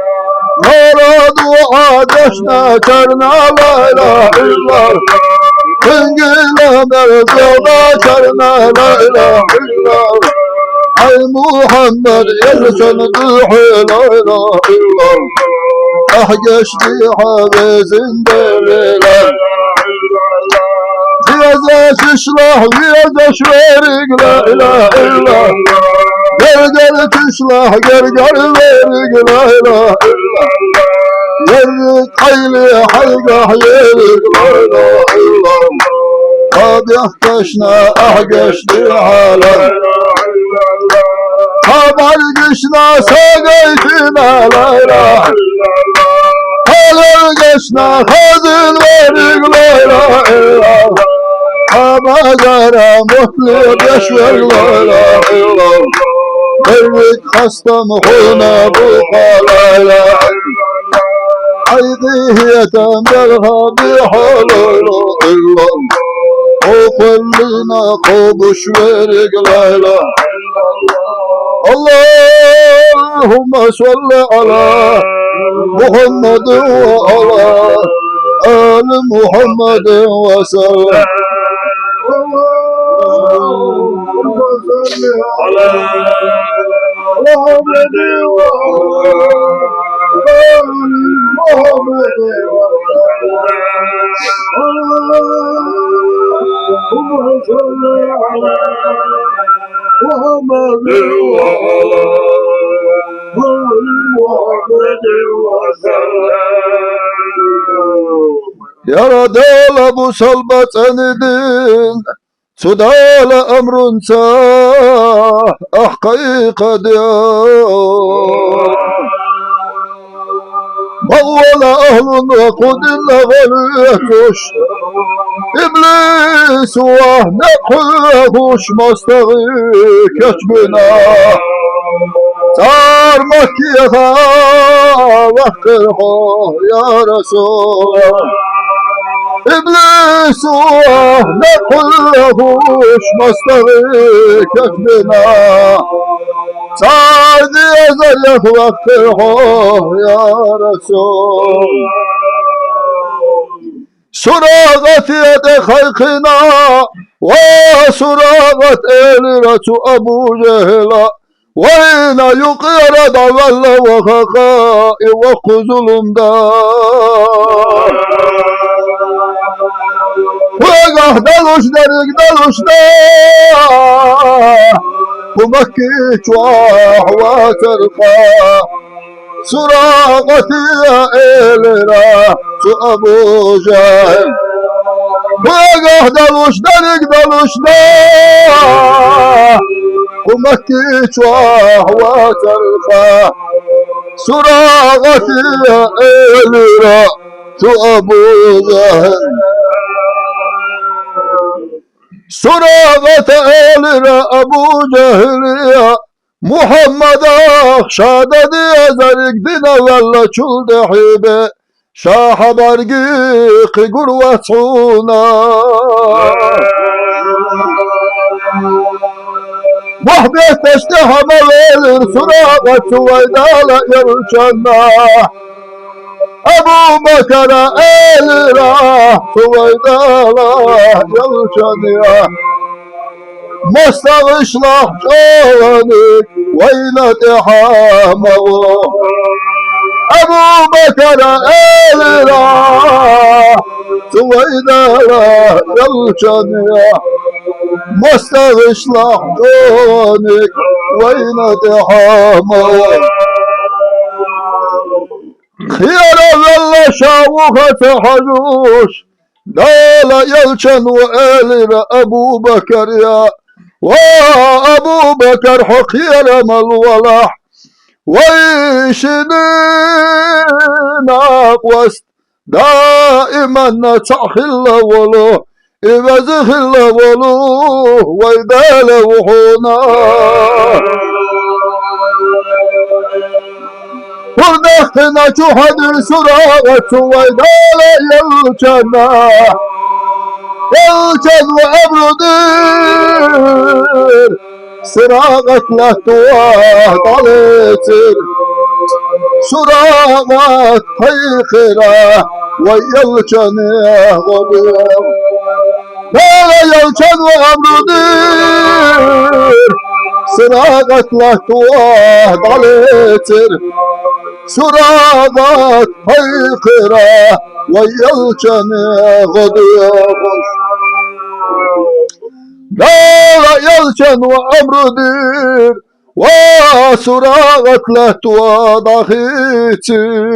مرض وعدشنا كرنا لا إله إلا الله. تنقل مرض وعدشنا كرنا لا إله إلا الله. أي محمد يرسل دوحي لا إله إلا الله. أحجش دي حبيزين دليلا. ويزا تشلح ويزا شويرق لا إله إلا الله. قرقر تشلح قرقر ويرق لا إله إلا الله. يرق حيلي حلقة حيرق لا إله إلا الله. قد يحكشنا أحكش دي حالة. خبر قشنا ساقيتنا لا إله إلا الله. هل قشنا خازن ورق لا إله إلا الله. أما جرى مثل بشوي لا إله إلا الله. برق خستم خونا بوقا لا إله إلا الله. عيدي هي تنبلها بحلول إلا الله. وكلنا قوم شويرق لا إله إلا الله. اللهم صل على محمد وعلى آل محمد وسلم. اللهم صل على محمد وعلى آل محمد وسلم. اللهم صل على محمد وعلى آل محمد وسلم. يا رب، دولة بوصل بطن دين. Цудала амрунца ахкъайкъадиа. Мавла ахлун ва къудинна валуятуш. Иблис ва нехъуя хуш мастагъи кечбина. Цар Маккиха вахкъир хьо, я Расул. Иблис ва нехъуя хуш мастагъи кечбина. Цар дезар ях вахкъир хьо, я Расул. Суракъат ятӀа хайкъина, ва Суракъат элира цу Абу Жагьила. Вайна юкъера давалла ва хака и ва хъузулумда. Вегах далуш дарик далуш да. Кумаки чуах ва царха. Суракъатия элира цу Абу Жагьил. Пагахь далуш, дерриг далуш, да, кху Макки чохь вацара хьо. Суракъате элира цу Абу ЖахӀил. Суракъата элира Абу ЖахӀиле: Мухьаммадах ша дан дезарг дина ваьллачул тӀаьхьа бен, ша хьан бӀаьргех кхин гур вац хьуна. Мохь бетташ тӀаьхьа ма велира Суракъат цу вайн Дала элчанах. Абу Бакара элира цу вайн Дала элчанах: МостагӀа ишлахь чӀогӀаниг вайна тӀаьхьа ма гӀо. Абу Бакара элира цу вайн Дала элчанах: МостагӀа ишлахь чӀогӀаниг вайна тӀаьхьа ма гӀо. Кхера велла ша вуха ца хьажуш, Дала элчано элира Абу Бакаре: Ва Абу Бакар, хьо кхера ма велахь, вай шина накъост даиманна цхьаъ хилла волу, и веза хилла волу вай Дала ву хьуна. ХӀара даьхкина чу хьаьдира Суракъат цу вайн Дала элчанах. Элчано амру дира, Суракъат лаьтто дӀалецира. Суракъат пхьийкхира, вай элчанах гӀо дира. Дала элчано амру дира, Суракъат лаьтто дӀалецира. Суракъат пхьийкхира, вай элчанах гӀо дира. Дала элчано амру дира, ва Суракъат лаьтто дӀахийцира.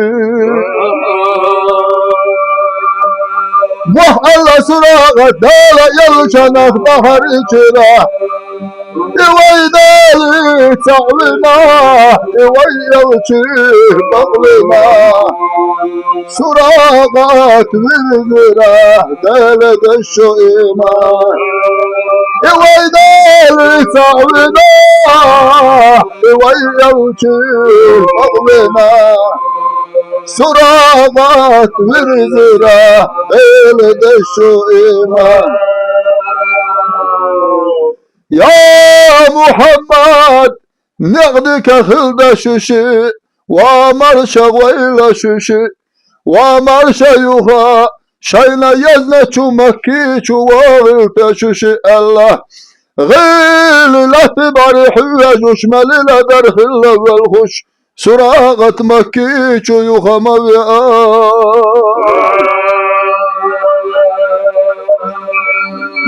Мохь аьлла Суракъат Дала элчанах дӀахьарчийра, и вай Дала цхьаъ вина, и вай элча бакъвина. Суракъат вирзира Дала дешчу иман. И вай Дала цхьаъ вина, и вай элча бакъвина. Суракъат вирзира Дала дешчу иман. Я Мухьаммад, некъ дика хила деза шуьшиъ, ва марша гӀойла шуьшиъ, ва марша юха шайна езначу Макки чу вогӀийла те шуьшиъ аьлла, гӀийла латта бӀаьрахь хьоьжуш, мел леладар хилла воьлхуш, Суракъат Макки чу юха ма веа.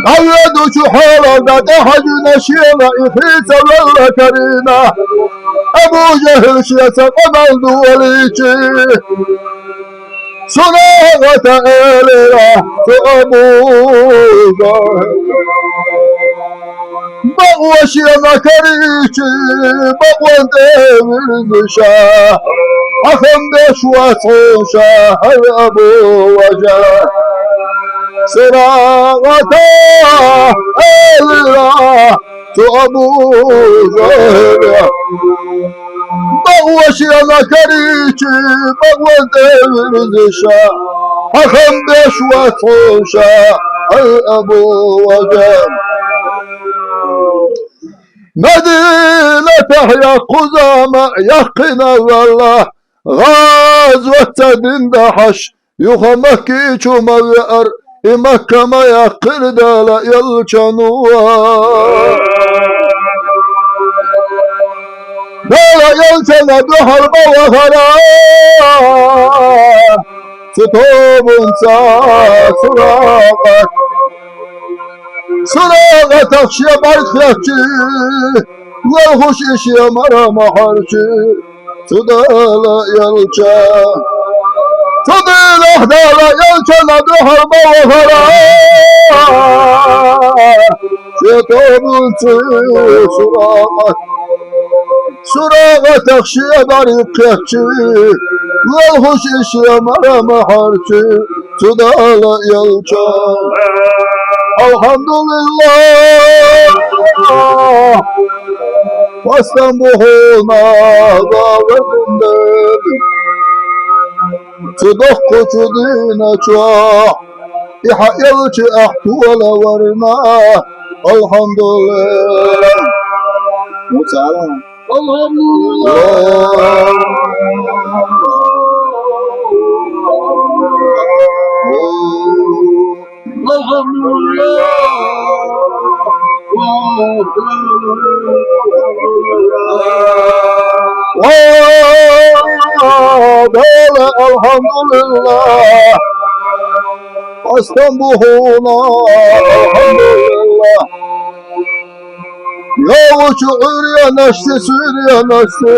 ДӀавоьдучу хьолах дӀа тӀехьажийна шена и хийца велла карийна, Абу ЖахӀил шеца къамел долийчи, Суракъата элира цу Абу ЖахӀила: Бакъо шена карийчи, бакъонан тӀе вирзича, хьан хам беш вац хьуна ша, хӀай Абу ВажахӀ. Суракъата элира цу Абу ЖахӀила: Бакъо шена карийчи, бакъонан тӀе вирзича, хьан хам беш вац хьуна ша, хӀай Абу ВажахӀ. Мадинатехь яккхий зама яьккхина ваьлла, гӀазот ца дина дахьаш, юха Макки чу ма веара, и Макка ма яьккхира Дала элчано. Дала элчанна дуьхьал ма вахара цу тобанца Суракъат. Суракъатах шен бӀаьрг хетча, лелхуш и шен мара ма хьаьрчи цу Дала элча. Цу дийнахь Дала элчанна дуьхьал ма вахара يتوب سراقة، سراقة تخشي بريق يحكي، والخش إشيا مرة محركي، تدال يلجا. الحمد لله. Хастам бухуна бавадындан. Цудах кучудина чуа. Иха елчи ахтуала варна. Алхамдулилла. Муцала. Алхамдулилла. Алхамдулилла. Ва дала алхамдулилла. Хастам бухуна алхамдулилла. Явучу урья нашти, сурья нашти.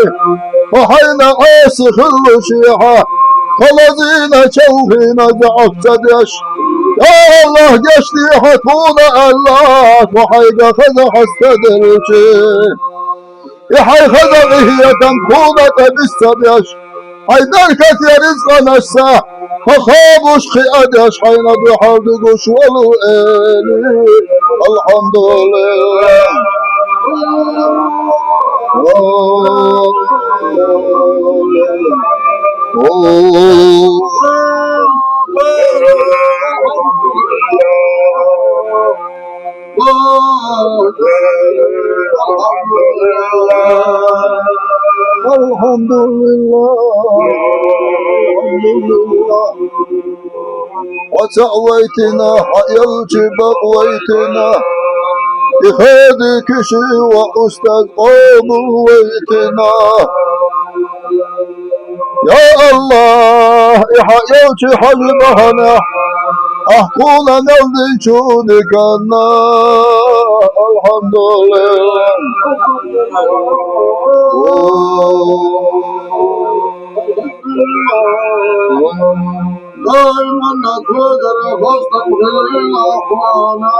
Хахайна аси хыллушиха. Халазина чалхина заапцадяш. Я Аллах, гешти хатуна Аллах, вахайга хаза хастадырчи. Ихай хаза ихиятан куна табис табяш. Хай даркат я ризкъа нашса. Хахабуш хи адяш хайна духал дугуш валу эли. Алхамдулилла. Алхамдулилла. Алхамдулилла. Вацаъ вайтина, хьаялчи бакъ вайтина. Ихеди киши ва устаз къабул вайтина. Я Аллах, и хьаялчи хьажи багьана, ахкуна мелдин чуни канна. Алхамдулилла. Даиман акбар хастам хилин ахвана.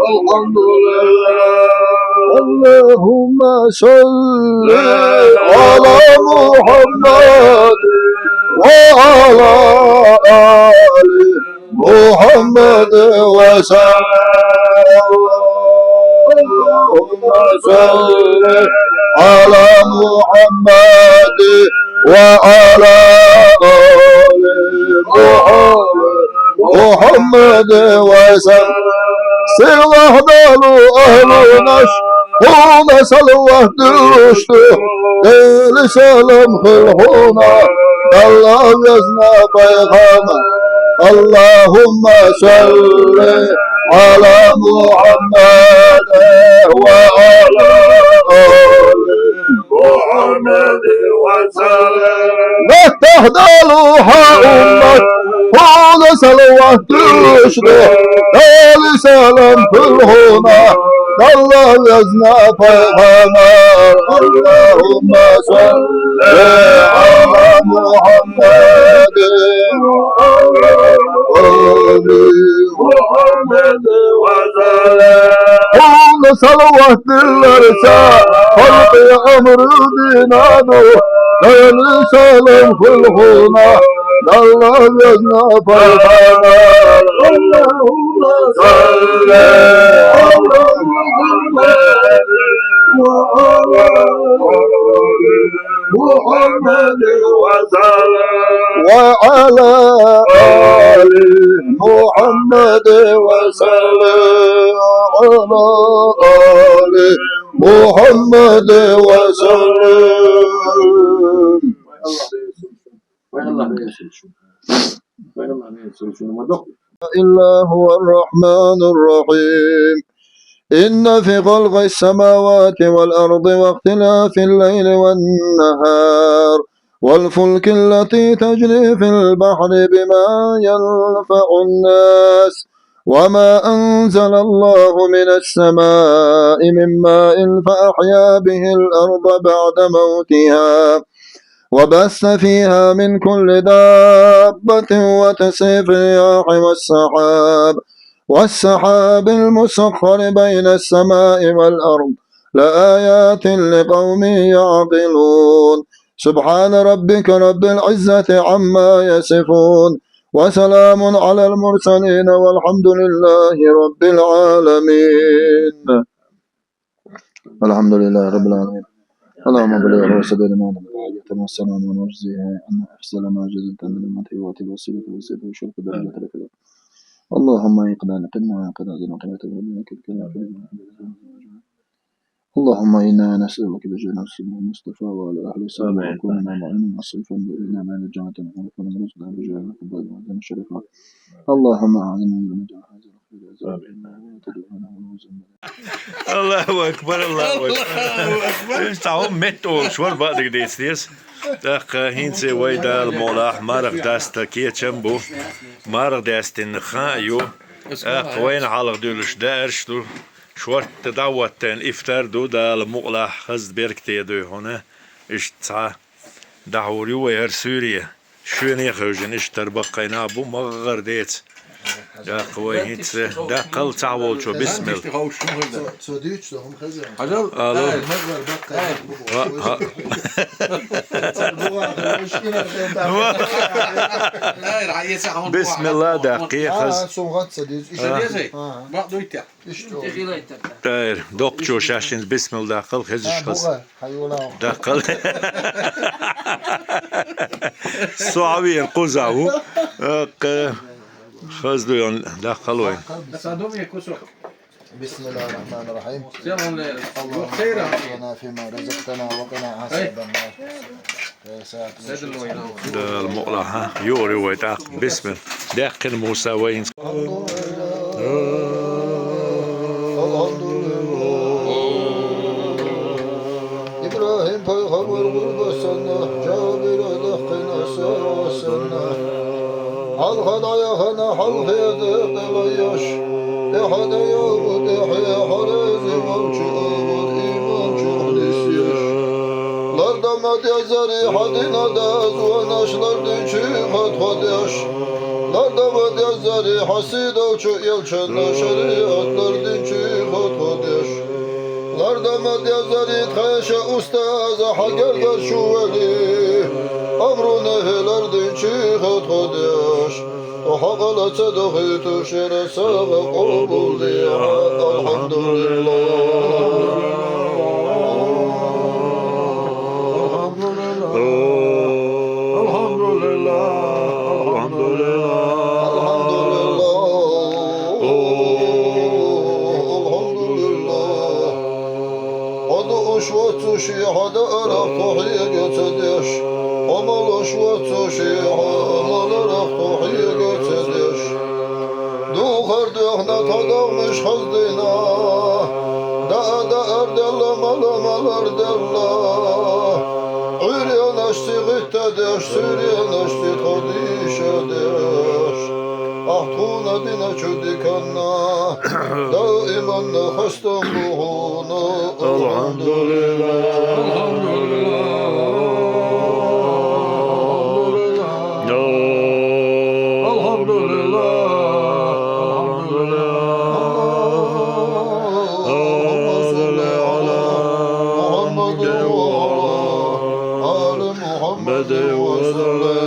Алхамдулилла. اللهم صل على محمد وعلى آل محمد وسلم. اللهم صل على محمد وعلى آل محمد وسلم. Силах далу агьлунаш, хьуна салават душту, Дели салам хул хьуна, Далла везна пайхамар. اللهم صل على محمد وعلى آل محمد وسلم. Меттахдалу гьа уммат, хьуна салават душту, Дели салам хул хьуна, Далла везна пайхамар. اللهم صل على محمد وعلى آل محمد وسلم. Хьуна салават дилларца, халкъи амру динану, Дели салам хул хьуна, Далла везна пайхамар. اللهم صل على محمد وعلى آل محمد وسلم. وعلى آل محمد وسلم. وعلى آل محمد وسلم. إلا هو الرحمن الرحيم. إن في خلق السماوات والأرض واختلاف الليل والنهار والفلك التي تجري في البحر بما ينفع الناس وما أنزل الله من السماء من ماء فأحيا به الأرض بعد موتها وبث فيها من كل دابة وتصريف الرياح والسحاب والسحاب المسخر بين السماء والأرض لآيات لقوم يعقلون. سبحان ربك رب العزة عما يصفون. وسلام على المرسلين والحمد لله رب العالمين. الحمد لله رب العالمين. اللهم بلغ رسول الإيمان بالحجة والسلام ونجزيه أن أفضل ما جزيت من أمته وأتي الوسيلة والسيلة وشرف درجة الكرام. اللهم إقنا قنا قنا ذنوبنا وقنا عذاب النار. اللهم إنا نسألك بجاه سيدنا المصطفى وعلى أهل الصحابة وكلنا معينا مصرفا بإذن من الجنة ونعوذ من رزق بجاه القبائل وعدم الشرف. اللهم أعنا من جاه هذا الخير. آمين. Аллаху акбар, Аллаху акбар. Иштта хӀума метта олуш вара бакъдерг дийца деза. ТӀаккха хӀинца вай Дала мукъалахь марха даста кечам бу. Марха даьстина хан а ю. ТӀаккха вайна хьалха дуьллуш даарш ду. Шортта дӀахӀоттийна ифтар ду, Дала мукъалахь хаза беркате дуй хьуна. Иштта цхьа дӀахьур ю вай хӀара суьйре. Шена а хевшина, иштта тара баккхий нах бу, магӀар деца. ТӀаккха вай хӀинца даккхал цхьа волчо, бисмилла. Цо дуьйцу, хӀума хеза. Хьажал, алло. Ай, магӀар баккхий нах бу. Ва-, ха. Цар бу ваха, уьш кинар хӀума. Ай, ра, эца хӀума бу. Бисмилла, даккхий, хаза. А, сун гӀад ца деза. Иштта деза? Ага. Бакъ дуй те. Тайр, доккхачо шаьшшинца бисмилла даккхал, хезаш хаза. Даккхал. Со хьавеар кхузахь ву. Аккха, хаза дуй хьуна, даккхал вай. بسم الله الرحمن الرحيم. اللهم بارك لنا فيما رزقتنا وقنا عذاب النار. Дала мукъалахь, юур ю вай тӀаккха. Бисмилла. Даьккхина Муса вай хӀинца. ИбрахӀим пайхамар гӀурба санна, Жабира даьккхина сава санна. Хьалха дӀаяхана хьалхе декъала еш, тӀехьа дӀаяху тӀехье хьареза волчу абар иман чохь нисъеш. Ларда ма дезари хьан дина дазонаш лардинчуьха тхо деш. Ларда ма дезари хьан сийдолчу элчанна шариат лардинчуьха тхо деш. Ларда ма дезари тхайша устаза хьан гергара чу вели, амру нахьи лардинчуьха тхо деш. Хьо хьакъала ца дохуьйтуш яра сагӀа къобалдехьа, алхьамдулиллахӀ. АлхьамдулиллахӀ, алхьамдулиллахӀ, алхьамдулиллахӀ, алхьамдулиллахӀ. Хьо дууш ваццушехь хьан даарах тхо хьега ца деш, хьо молуш ваццушехь хьан маларах тхо хьега ца деш. Духар доьхна тхо догӀмаш хаздина, даа даар делла, мала малар делла. Ӏуьйренашца гӀиттадеш, суьйренашца тхо дийшадеш. Ахь тхуна диначу диканна даиманна хастам бу хьуна. АлхьамдулиллахӀ. АлхьамдулиллахӀ. АлхьамдулиллахӀ. اللهم صل على محمد وعلى آل محمد وسلم.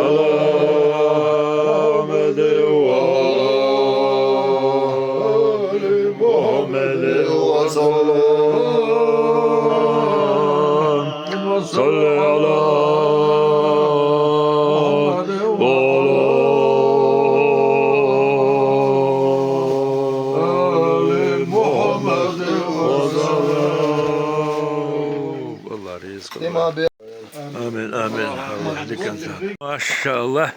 على محمد وعلى آل محمد وسلم. صل على محمد وعلى آل محمد وسلم. الله يرزقك. Амин, амин. Аллах яхьдика анта. МашаАллахӀ.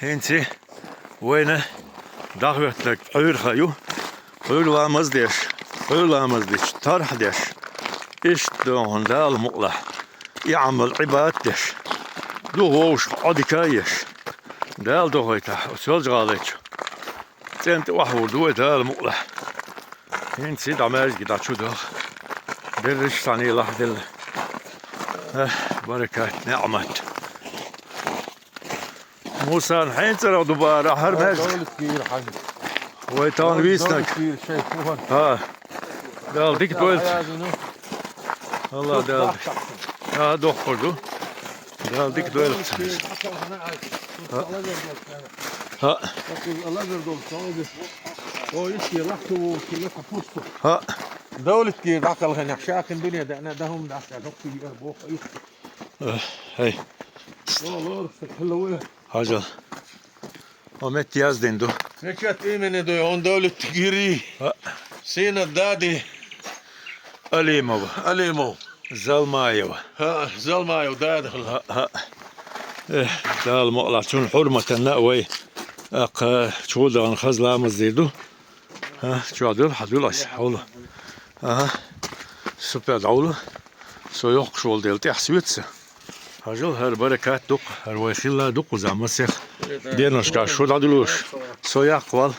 ХӀинца вайна дӀахӀоьттинарг Ӏуьйрах ю. Ӏуьйра ламаз деш, Ӏуьйра ламаз дича тархьа деш. Иштта догӀун Дала мукъалахь. И Ӏамал Ӏибадат деш. Дукха вовшах Ӏодика а еш. Дала дохуьйтахь оцу Соьлжа-ГӀалин чу. ЦӀен тӀе охьавур ду вай Дала мукъалахь. ХӀинца дӀа маьждиге дӀа чу даха. Берриш цхьаьна лахьделла. Эх, баракат, неӀмат. Мусан хьенцара дубара, ахьар мер. Давлет гира хьажа. Вай таун виснаг. Давлет гира шей фухар. Ха. Дал дик дойл. Хьажа, ну. Алла дал. Ха, дохкор ду. Дал дик дойл. Ха. Ха. О, ишки лахту, кило капусту. Ха. Давлет гира дакал хана шакин дуния да, на дахум дакал, хокки гира бох. Э, хей. Ло, ло, хелло. Хьажал. О мет яздин ду. Мечет имени ду, он Давлет гири. Ха. Сина дади. Алимова. Алимов. Залмаева. Ха, Залмаев дада. Ха, ха. Э, Дала мукълахь, цун хьурматана вай. Аккха чудаан хазламаз дир ду. Ха, чу дул, хьа дул ас, хьула. Аха. Супер дӀавула. Со йоккхуш волу дела тӀехь соьца. Хьажал, хӀара баракат дукха, хӀара вай хилла дукха замасех. Деношка шу дӀадулуш. Со яккхавал.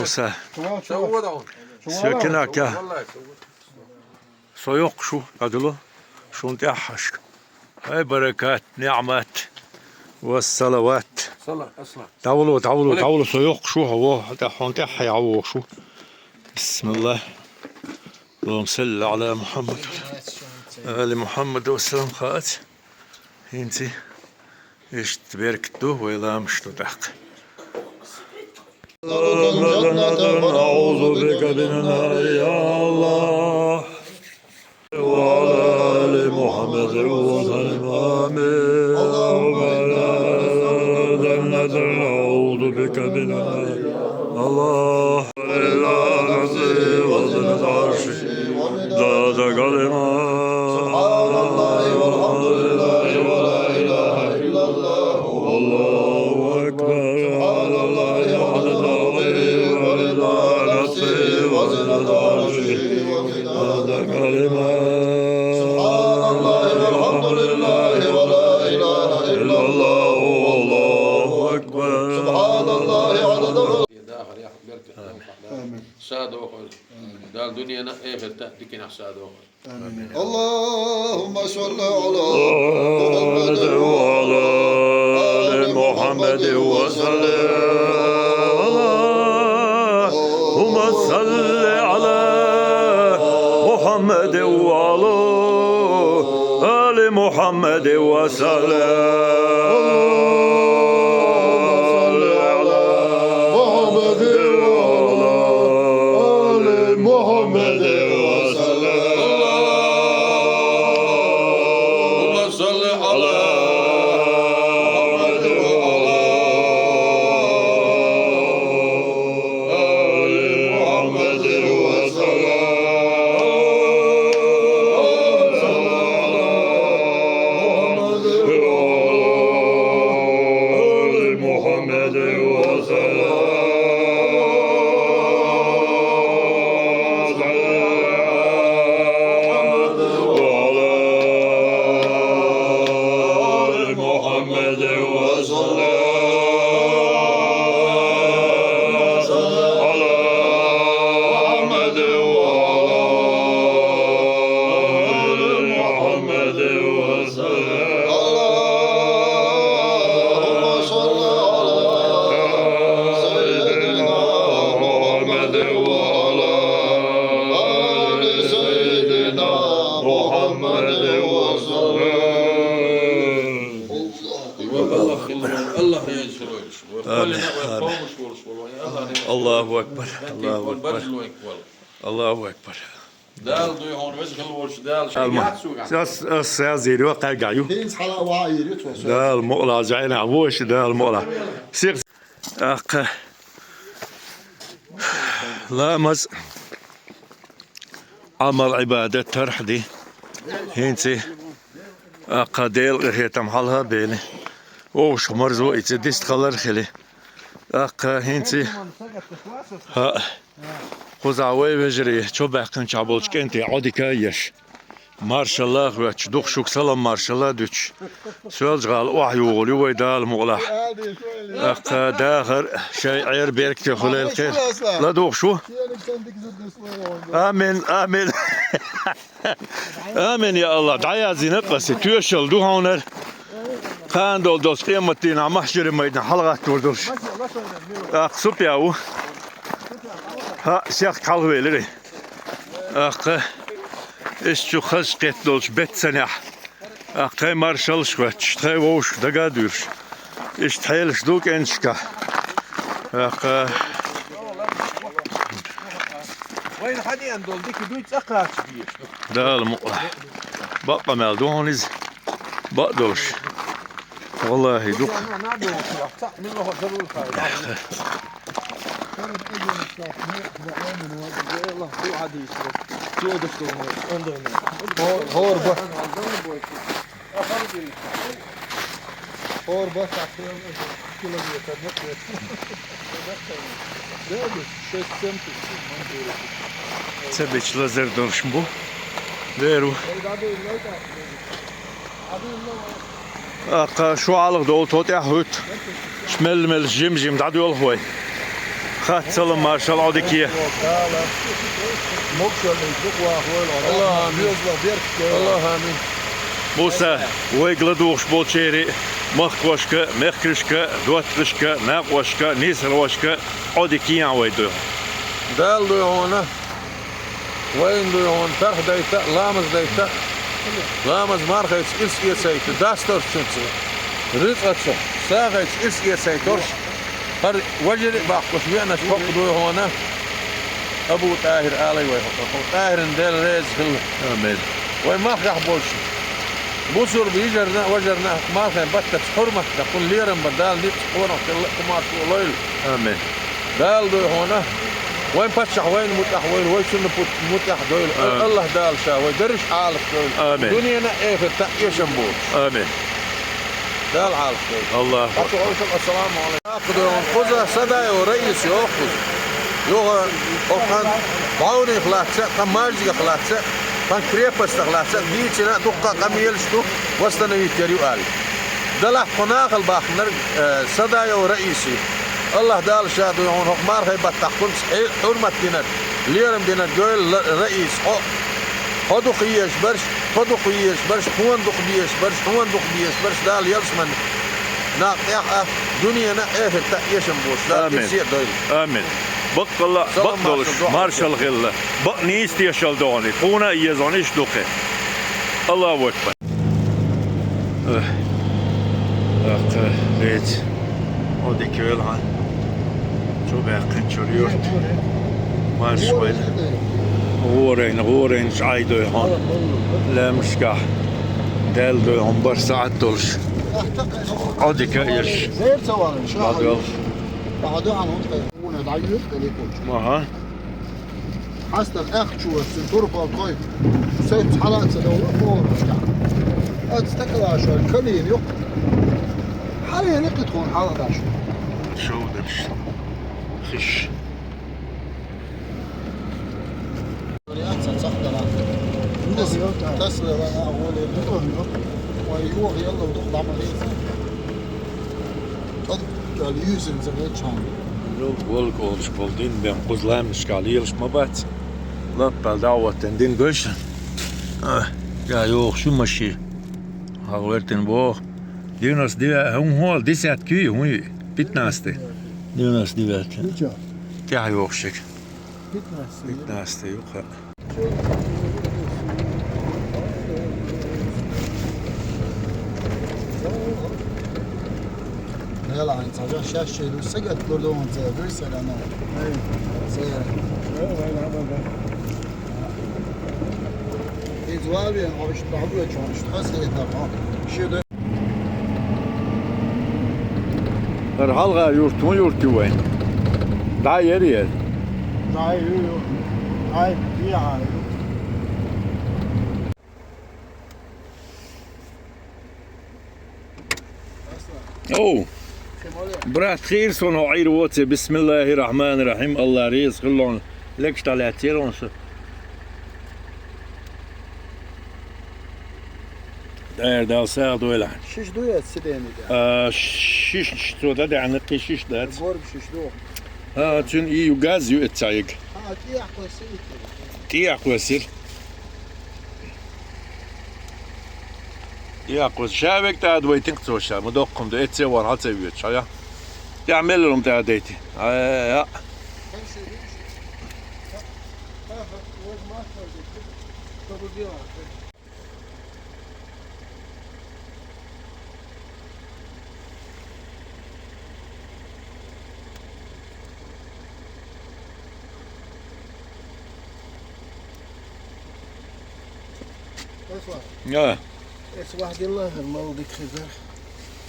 Уса. Со кинака. Со йоккхуш ву, дӀадулу шун тӀаьхьашка. Хьай баракат, ниӀмат ва салават. Сала, асла. ДӀавулу, дӀавулу, Вале. ДӀавулу, со йоккхуш ву, хьо во, тӀа-, хьуна тӀаьхьа хьай хьо вохуш ву. Бисмиллах. Аллахумма салли ала Мухаммад ва али Мухаммад ва саллам хац. ХӀинций иштта беркат ду, вай ламаш ду тӀаккха. اللهم جنة ونعوذ بك من النار يا الله. وعلى آل محمد وسلم. آمين. اللهم إنا نسألك الجنة ونعوذ بك من النار. الله. إلا نفسه وزنة عرشه. عدد كلمات. سبحان الله والحمد لله ولا إله إلا الله. والله أكبر. سبحان الله عدد خلقه ورضا نفسه وزنة عرشه ومداد كلماته. سبحان الله والحمد لله ولا إله إلا الله والله أكبر. سبحان الله عدد خلقه. آمين. Садоохур. Дала дуьненна, эхартана диканехь садоохур. آمين. اللهم صل على محمد وعلى آل محمد وسلم. اللهم صل على محمد وعلى آل محمد وسلم. اللهم صل على محمد وعلى آل محمد وسلم. اللهم صل على محمد وعلى آل محمد وسلم. اللهم صل على محمد وعلى آل محمد وسلم. وعلى آل محمد وسلم. على محمد وعلى آل محمد وسلم. اللهم صل على سيدنا محمد وعلى آل سيدنا محمد وسلم. Аллах, Аллах, Аллах разы хилла вайна. Амин. Амин. Аллаху акбар, Аллаху акбар. Аллаху акбар. Дала дуй хьуна веза хилла волчу Дала шайгахь цугахь. Ас, ас, ас зийр йо, кхайгахь ю. ХӀинца хьала ваха йийр ю цо. Дала мукъла, жайна вуш, Дала мукъла. Сих. Аккха. Ламаз. Ӏамал, Ӏибадат тархьди. ХӀинций. Аккха Делан къинхетам хьалха бели. Вовшах марзо и ца дист халар хили. Аккха хӀинций. ХӀаъ. Кхузахь вай вежарий, чо баьккхинчохь болчу кӀентий Ӏодика а еш. Маршалла а хоьттуш, дукха шуьга салам маршалла а дуьтуш. Соьлжа-ГӀала охьаюгӀур ю вай Дала мукъалахь. Аккха дахар шайн Ӏер беркате хуьлийла кхел. ЛадугӀуш ву? Амин, амин. Амин, я Аллах. ДӀаяздина а къаси, тоьшалла ду хьуна. Кхана долу долчу къематдийнахь маьхьарий майдана хьалагӀаттор долуш. ТӀаккха Супя ву. ХӀаъ, сехк хьалхавелира. ТӀаккха иштта чу хаза кхетта долчу беттанехь. ТӀаккха тхайн маршаллаш хоьттуш, тхайн вовшах дага а дуьйлуш. Иштта хьелаш ду кӀенташкахь. ТӀаккха вайна хьадеана долу дика дуй цӀа кхача дезаш ду. Дала мукъ лахь. Бакъ къамел ду хьуна иза. Бакъ долуш. Валлахи, дукха. ХӀора бо. ХӀора бо, километр. Ца бича лазар долуш бу. Вер ву. ТӀаккха шу хьалха долу тхо тӀаьхьахӀуьтту. Мел-мел жим-жим дӀадоьлху вай. Хатта салам маршалла Ӏодике. Аллахьа амин. Аллахьа амин. Муса, вайга ладугӀуш болчеран махкошка, мехкаршка, доттагӀашка, накъошка, нийсархошка Ӏодикехьа вай дуй хьуна. Дала дуй хьуна. Вайна дуй хьуна тарх дайта а, ламаз дайта а, ламаз мархайца ирс эцайта, дастаршцунца, рицкъаца, сагӀайца ирс эцайторш, хӀара важаре а баккхуш веанаш хӀокху дуй хьуна. Абу ТӀахӀир алий вай хӀокху, хӀокху ТӀахӀиран Дела реза хилла. Амин. Вай махкахь болчу бусурба йижарна а, важарна а мархайн баттаца хьурмат дан, кхунна лерам бан Дала ницкъ, къонах хилла а, кху маршо лойла. Амин. Дала дуй хьуна, вайн паччахь вайна муьтӀахь войла, вай цунна пу-, муьтӀахь дойла. Амин. Аллахь Дала ша вай дарриш Ӏалаш дойла. Амин. Дуьненна а, эхартахь а эшам боцуш. Амин. Дала Ӏалаш дойла. Аллаху акбар. Ассаламу алейкум. Кхуза Садаев Раис йоху кхуза. Юха хӀокху хан бӀаьвнех лаьцна а, тхан маьждигах лаьцна а, тхан крепостах лаьцна а дийцина а дуккха а къамелаш ду, восстановить яр ю аьлла. Делахь кху нахала бахнарг, э, Садаев Раиси. Аллахь Дала ша дуй хьуна хӀокху мархай баттахь кхунца хье-, хьурмат динарг, лерам динарг йойла ла-, Раис хьо. Хьо дукха езаш берш, хьо дукха езаш берш, хьуна дукха безаш берш, хьуна дукха безаш берш, Дала ялсаманин накъ тӀехь а, дуьненна а, эхартахь а эшам боцуш, Дала Амин. Кисе а дойла. Амин. Баккъалла а, салам бакъ долуш, маршалла хилла. Маршалла хилла. Бакъ нийса тешалла догӀу, тхуна а еза хьуна иштта дукха. Аллаху акбар. Э, тӀаккха леци. О, дика велахьа. Чу баьккхина чуьра юрт. Марш вайла. ГӀорайна, гӀорайна чӀай дой хьуна. Лаьмнашкахь. Даьлла дой хьуна бархӀ сахьат долуш. О, дика еш. Бадол. Аха. Хьастагъа аьхчу ваццун турпал тхой. Сайца хьала а ца довла, хӀора. Аса стакалашор калийна юкъа. Хьалийна кхин тхуна хьала а даш. Шовдарш. Хиш. Тасвелана а воле. Вай, юха ялла дукха дӀамалийца. Кал юьйсинца гӀечхьана. Волга олуш болу дин бен кхуза лаьмнашкахь лелаш ма бац. Лаппал дӀа а хӀоттина дин гойшна. А, га йохуш ю маши. Хьал вертина боху. Девяносто девять, хӀун хьол, десятки ю, хӀун ю? Пятнадцатый. Девяносто девять. Тяхьа йохуш шек. Пятнадцатый. Пятнадцатый ю, ха. Яла, айн цажа шаш шеру сагат лордон зе, дуй сагана. Ай, зе. Из вавен, а уж табу чон, что хас это, а? Шеда. ХӀара хьалха юрт, хӀун юрт ю вайн? ДӀа яра яра? ДӀа ю, ю. ДӀа ю, ю. Оу! Брат, хийра суна хьо Ӏийр воций? Бисмиллахир-рахманир-рахим. Алла реза хилла хьуна. Легаш дӀалаьццера хьуна со. Дера Дала сагӀа дойла хьан. Шиш ду яц сидени? А, шиш цо дӀадаьхьна, кхин шиш дац. Горб шиш ду. А, цуьнан и ю газ ю эццаиг. А, тӀехь кхоьссира. ТӀехь кхоьссира. Я, кхуза ша век тӀадвайтинг цо ша, ма доккхум да, эцце ван хьа ца веча, я. Я, меллум тӀадайти. А, я. اسمع، آه. اسمع، واحد يلا، الماء وديك خزر.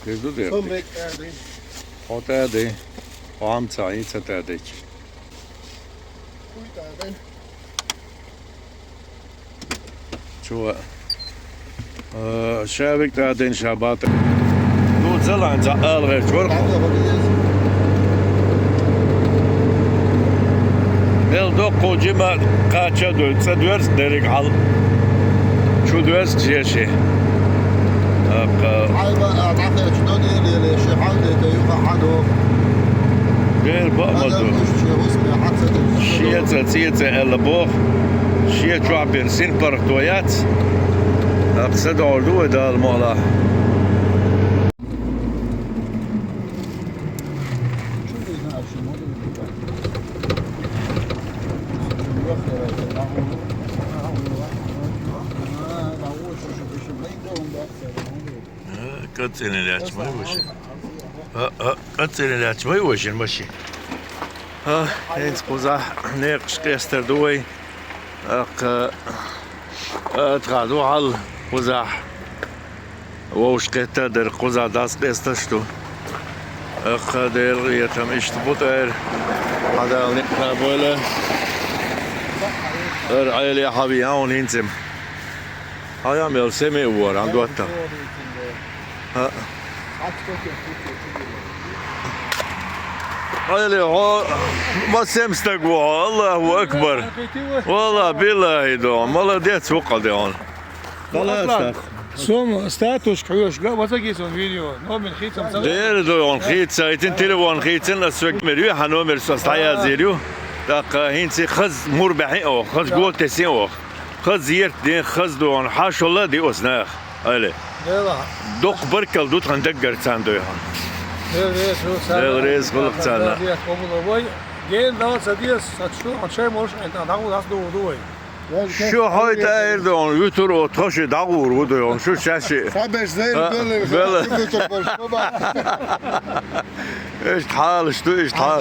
كيف بدو دير؟ صوم بيك قاعدين. حط هذه. وعم تعيد ستاديك. كويت قاعدين. شو؟ آه، شابك تادين شابات. دو زلان زعال غير شورخو. دل دو قو جمع قاچا دو، تسدورس دريك حل. شو دورس جيشي. أق- هاي بقى، تعرف شنو دي، دي، دي، شي حد، دي، يوقع حدو. غير بقى ما هذا دو. مش شي اسمه حادثة. شيء تسيت إلا بوخ. شيء شو عم بيرسين برتويات. أقصد عردوه ده المولا. Кыццыны лячмы выши. Кыццыны лячмы выши, маши. Инц куза, не кышкестер дуй. Ах, ах, тхаду хал куза. Вовш къетта дер куза дас къеста шу. Ах, дер ятам ишт бутер. Хадал никна бойле. Эр айли хаби яун инцем. Хаяам ял семи уор, ан дуатта. Ха. Айли, хо, ма сем стаг во, Аллаху акбар. Валла, биллахи, дон, молодец, вукъа, дон. Молодец. Сом статус хьоьш га, вацагисон видео, номер хийцам ца. Дер, дон, хийца, итин телефон хийцин, ас век мер ю, ха номер сас таяз ю. Так, хинци хаз мур бахи о, хаз гол теси о. Хаз ерт ден, хаз дон, хашолла ди оснах. Айли. Дела. Док баркал дут хан даггар цан дой хан. Дел рез, Дел рез, хулук цана. Дел рез, хулук цана. Ген дал садиас, сачу, анчай мош, эн дагу дас ду дуй. Шу хойта эрдон, ютур о тоши дагур удой, шу шаши. Сабеш зер А, беле, беле. Ютур баш, баба. Эш тхал, шу эш тхал.